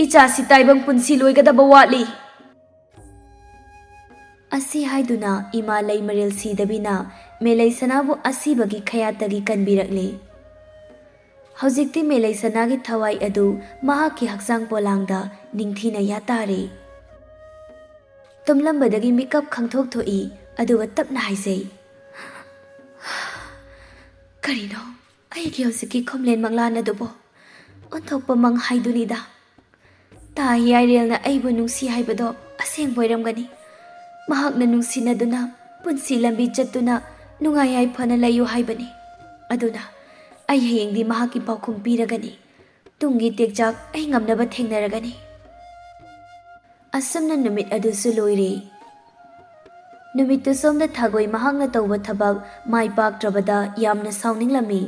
ꯏꯆꯥꯁꯤ ꯇꯥꯏꯕꯪ ꯄꯨꯟꯁꯤ ꯂꯣꯏꯒꯗꯕ ꯋꯥꯠꯂꯤ꯫" ꯑꯁꯤ ꯍꯥꯏꯗꯨꯅ ꯏꯃꯥ ꯂꯩꯃꯔꯦꯜ ꯁꯤꯗꯕꯤꯅ ꯃꯦꯂꯩ ꯁꯅꯥꯕꯨ ꯑꯁꯤꯕꯒꯤ ꯈꯌꯥꯠꯇꯒꯤ ꯀꯟꯕꯤꯔꯛꯂꯤ꯫ ꯍꯧꯖꯤꯛꯇꯤ ꯃꯦꯂꯩ ꯁꯅꯥꯒꯤ ꯊꯋꯥꯏ ꯑꯗꯨ ꯃꯍꯥꯛꯀꯤ ꯍꯛꯆꯥꯡ ꯄꯣꯂꯥꯡꯗ ꯅꯤꯡꯊꯤꯅ ꯌꯥꯇꯥꯔꯦ꯫ ꯇꯨꯝꯂꯝꯕꯗꯒꯤ ꯃꯤꯀꯞ ꯈꯪꯊꯣꯛ ꯊꯣꯛꯏ, ꯑꯗꯨꯒ ꯇꯞꯅ ꯍꯥꯏꯖꯩ, "ꯀꯔꯤꯅꯣ ꯑꯩꯒꯤ ꯍꯧꯖꯤꯛꯀꯤ ꯈꯨꯝꯂꯦꯟ ꯃꯪꯂꯥꯟ ꯑꯗꯨꯕꯨ? ꯑꯣꯟꯊꯣꯛꯄ ꯃꯪ ꯍꯥꯏꯗꯨꯅꯤꯗ꯫ ꯇꯥ ꯍꯤꯌꯥꯏꯔꯦꯜꯅ ꯑꯩꯕꯨ ꯅꯨꯡꯁꯤ ꯍꯥꯏꯕꯗꯣ ꯑꯁꯦꯡꯕ ꯑꯣꯏꯔꯝꯒꯅꯤ꯫ ꯃꯍꯥꯛꯅ ꯅꯨꯡꯁꯤꯅꯗꯨꯅ ꯄꯨꯟꯁꯤ ꯂꯝꯕꯤ ꯆꯠꯇꯨꯅ ꯅꯨꯡꯉꯥꯏ ꯌꯥꯏꯐꯅ ꯂꯩꯌꯨ ꯍꯥꯏꯕꯅꯤ꯫ ꯑꯗꯨꯅ ꯑꯩ ꯍꯌꯦꯡꯗꯤ ꯃꯍꯥꯛꯀꯤ ꯄꯥꯎꯈꯨꯝ ꯄꯤꯔꯒꯅꯤ꯫ ꯇꯨꯡꯒꯤ ꯇꯦꯛꯆꯥꯛ ꯑꯩ ꯉꯝꯅꯕ ꯊꯦꯡꯅꯔꯒꯅꯤ꯫ ꯑꯁꯨꯝꯅ ꯅꯨꯃꯤꯠ ꯑꯗꯨꯁꯨ ꯂꯣꯏꯔꯦ꯫ ꯅꯨꯃꯤꯠꯇꯨ ꯁꯣꯝꯗ ꯊꯥꯒꯣꯏ ꯃꯍꯥꯛꯅ ꯇꯧꯕ ꯊꯕꯛ ꯃꯥꯏ ꯄꯥꯛꯇ꯭ꯔꯕꯗ ꯌꯥꯝꯅ ꯁꯥꯎꯅꯤꯡꯂꯝꯃꯤ꯫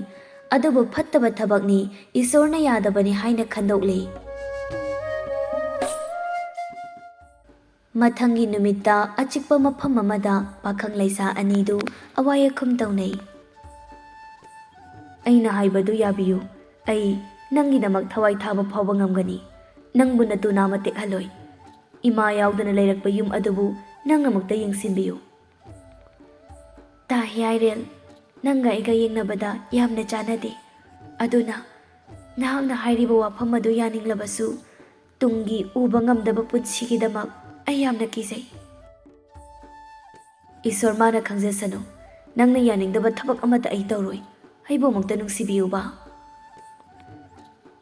ꯑꯗꯨꯕꯨ ꯐꯠꯇꯕ ꯊꯕꯛꯅꯤ, ꯏꯁꯣꯔꯅ ꯌꯥꯗꯕꯅꯤ ꯍꯥꯏꯅ ꯈꯟꯗꯣꯛꯂꯦ꯫ ꯃꯊꯪꯒꯤ ꯅꯨꯃꯤꯠꯇ ꯑꯆꯤꯛꯄ ꯃꯐꯝ ꯑꯃꯗ ꯄꯥꯈꯪ ꯂꯩꯁꯥ ꯑꯅꯤꯗꯨ ꯑꯋꯥꯏ ꯑꯈꯨꯝ ꯇꯧꯅꯩ꯫ "ꯑꯩꯅ ꯍꯥꯏꯕꯗꯨ ꯌꯥꯕꯤꯌꯨ꯫ ꯑꯩ ꯅꯪꯒꯤꯗꯃꯛ ꯊꯋꯥꯏ ꯊꯥꯕ ꯐꯥꯎꯕ ꯉꯝꯒꯅꯤ꯫ ꯅꯪꯕꯨ ꯅꯇꯨ ꯅꯥꯃ ꯇꯦꯛꯍꯜꯂꯣꯏ꯫ ꯏꯃꯥ ꯌꯥꯎꯗꯅ ꯂꯩꯔꯛꯄ ꯌꯨꯝ ꯑꯗꯨꯕꯨ ꯅꯪꯅꯃꯛꯇ ꯌꯦꯡꯁꯤꯟꯕꯤꯌꯨ꯫" ꯇꯥ ꯍꯤꯌꯥꯏꯔꯦꯜ, ꯅꯪꯒ ꯑꯩꯒ ꯌꯦꯡꯅꯕꯗ ꯌꯥꯝꯅ ꯆꯥꯟꯅꯗꯦ꯫ ꯑꯗꯨꯅ ꯅꯍꯥꯛꯅ ꯍꯥꯏꯔꯤꯕ ꯋꯥꯐꯝ ꯑꯗꯨ ꯌꯥꯅꯤꯡꯂꯕꯁꯨ, ꯇꯨꯡꯒꯤ ꯎꯕ ꯉꯝꯗꯕ ꯄꯨꯟꯁꯤꯒꯤꯗꯃꯛ ꯑꯩ ꯌꯥꯝꯅ ꯀꯤꯖꯩ꯫ ꯏꯁꯣꯔ ꯃꯥꯅ ꯈꯪꯖꯁꯅꯨ, ꯅꯪꯅ ꯌꯥꯅꯤꯡꯗꯕ ꯊꯕꯛ ꯑꯃꯠꯇ ꯑꯩ ꯇꯧꯔꯣꯏ꯫ ꯑꯩꯕꯨ ꯑꯃꯨꯛꯇ ꯅꯨꯡꯁꯤꯕꯤꯌꯨꯕ꯫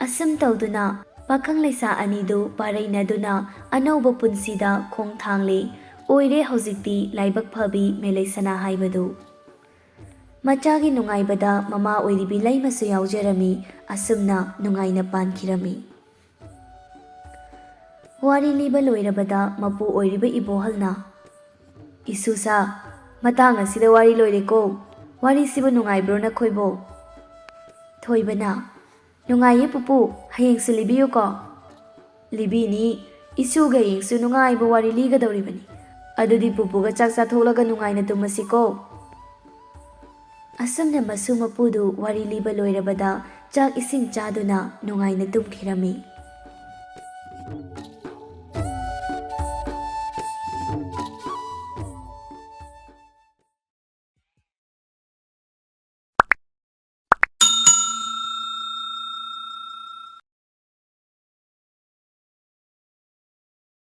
ꯑꯁꯨꯝ ꯇꯧꯗꯨꯅ ꯄꯥꯈꯪ ꯂꯩꯁꯥ ꯑꯅꯤꯗꯨ ꯄꯥꯔꯩꯅꯗꯨꯅ ꯑꯅꯧꯕ ꯄꯨꯟꯁꯤꯗ ꯈꯣꯡ ꯊꯥꯡꯂꯦ꯫ ꯑꯣꯏꯔꯦ ꯍꯧꯖꯤꯛꯇꯤ ꯂꯥꯏꯕꯛ ꯐꯕꯤ ꯃꯦꯂꯩꯁꯅꯥ ꯍꯥꯏꯕꯗꯨ꯫ ꯃꯆꯥꯒꯤ ꯅꯨꯡꯉꯥꯏꯕꯗ ꯃꯃꯥ ꯑꯣꯏꯔꯤꯕꯤ ꯂꯩꯃꯁꯨ ꯌꯥꯎꯖꯔꯝꯃꯤ꯫ ꯑꯁꯨꯝꯅ ꯅꯨꯡꯉꯥꯏꯅ ꯄꯥꯟꯈꯤꯔꯝꯃꯤ꯫ ꯋꯥꯔꯤ ꯂꯤꯕ ꯂꯣꯏꯔꯕꯗ ꯃꯄꯨ ꯑꯣꯏꯔꯤꯕ ꯏꯕꯣꯍꯜꯅ, "ꯏꯁꯨꯁꯥ, ꯃꯇꯥꯡ ꯑꯁꯤꯗ ꯋꯥꯔꯤ ꯂꯣꯏꯔꯦꯀꯣ꯫ ꯋꯥꯔꯤꯁꯤꯕꯨ ꯅꯨꯡꯉꯥꯏꯕ꯭ꯔꯣ ꯅꯈꯣꯏꯕꯣ?" ꯊꯣꯏꯕꯅ, "ꯅꯨꯡꯉꯥꯏꯌꯦ ꯄꯨꯄꯨ, ꯍꯌꯦꯡꯁꯨ ꯂꯤꯕꯤꯌꯨꯀꯣ꯫" "ꯂꯤꯕꯤꯅꯤ, ꯏꯁꯨꯒ ꯍꯌꯦꯡꯁꯨ ꯅꯨꯡꯉꯥꯏꯕ ꯋꯥꯔꯤ ꯂꯤꯒꯗꯧꯔꯤꯕꯅꯤ꯫ ꯑꯗꯨꯗꯤ ꯄꯨꯄꯨꯒ ꯆꯥꯛ ꯆꯥꯊꯣꯛꯂꯒ ꯅꯨꯡꯉꯥꯏꯅ ꯇꯨꯝꯃꯁꯤꯀꯣ꯫" ꯑꯁꯨꯝꯅ ꯃꯁꯨ ꯃꯄꯨꯗꯨ ꯋꯥꯔꯤ ꯂꯤꯕ ꯂꯣꯏꯔꯕꯗ ꯆꯥꯛ ꯏꯁꯤꯡ ꯆꯥꯗꯨꯅ ꯅꯨꯡꯉꯥꯏꯅ ꯇꯨꯝꯈꯤꯔꯝꯃꯤ꯫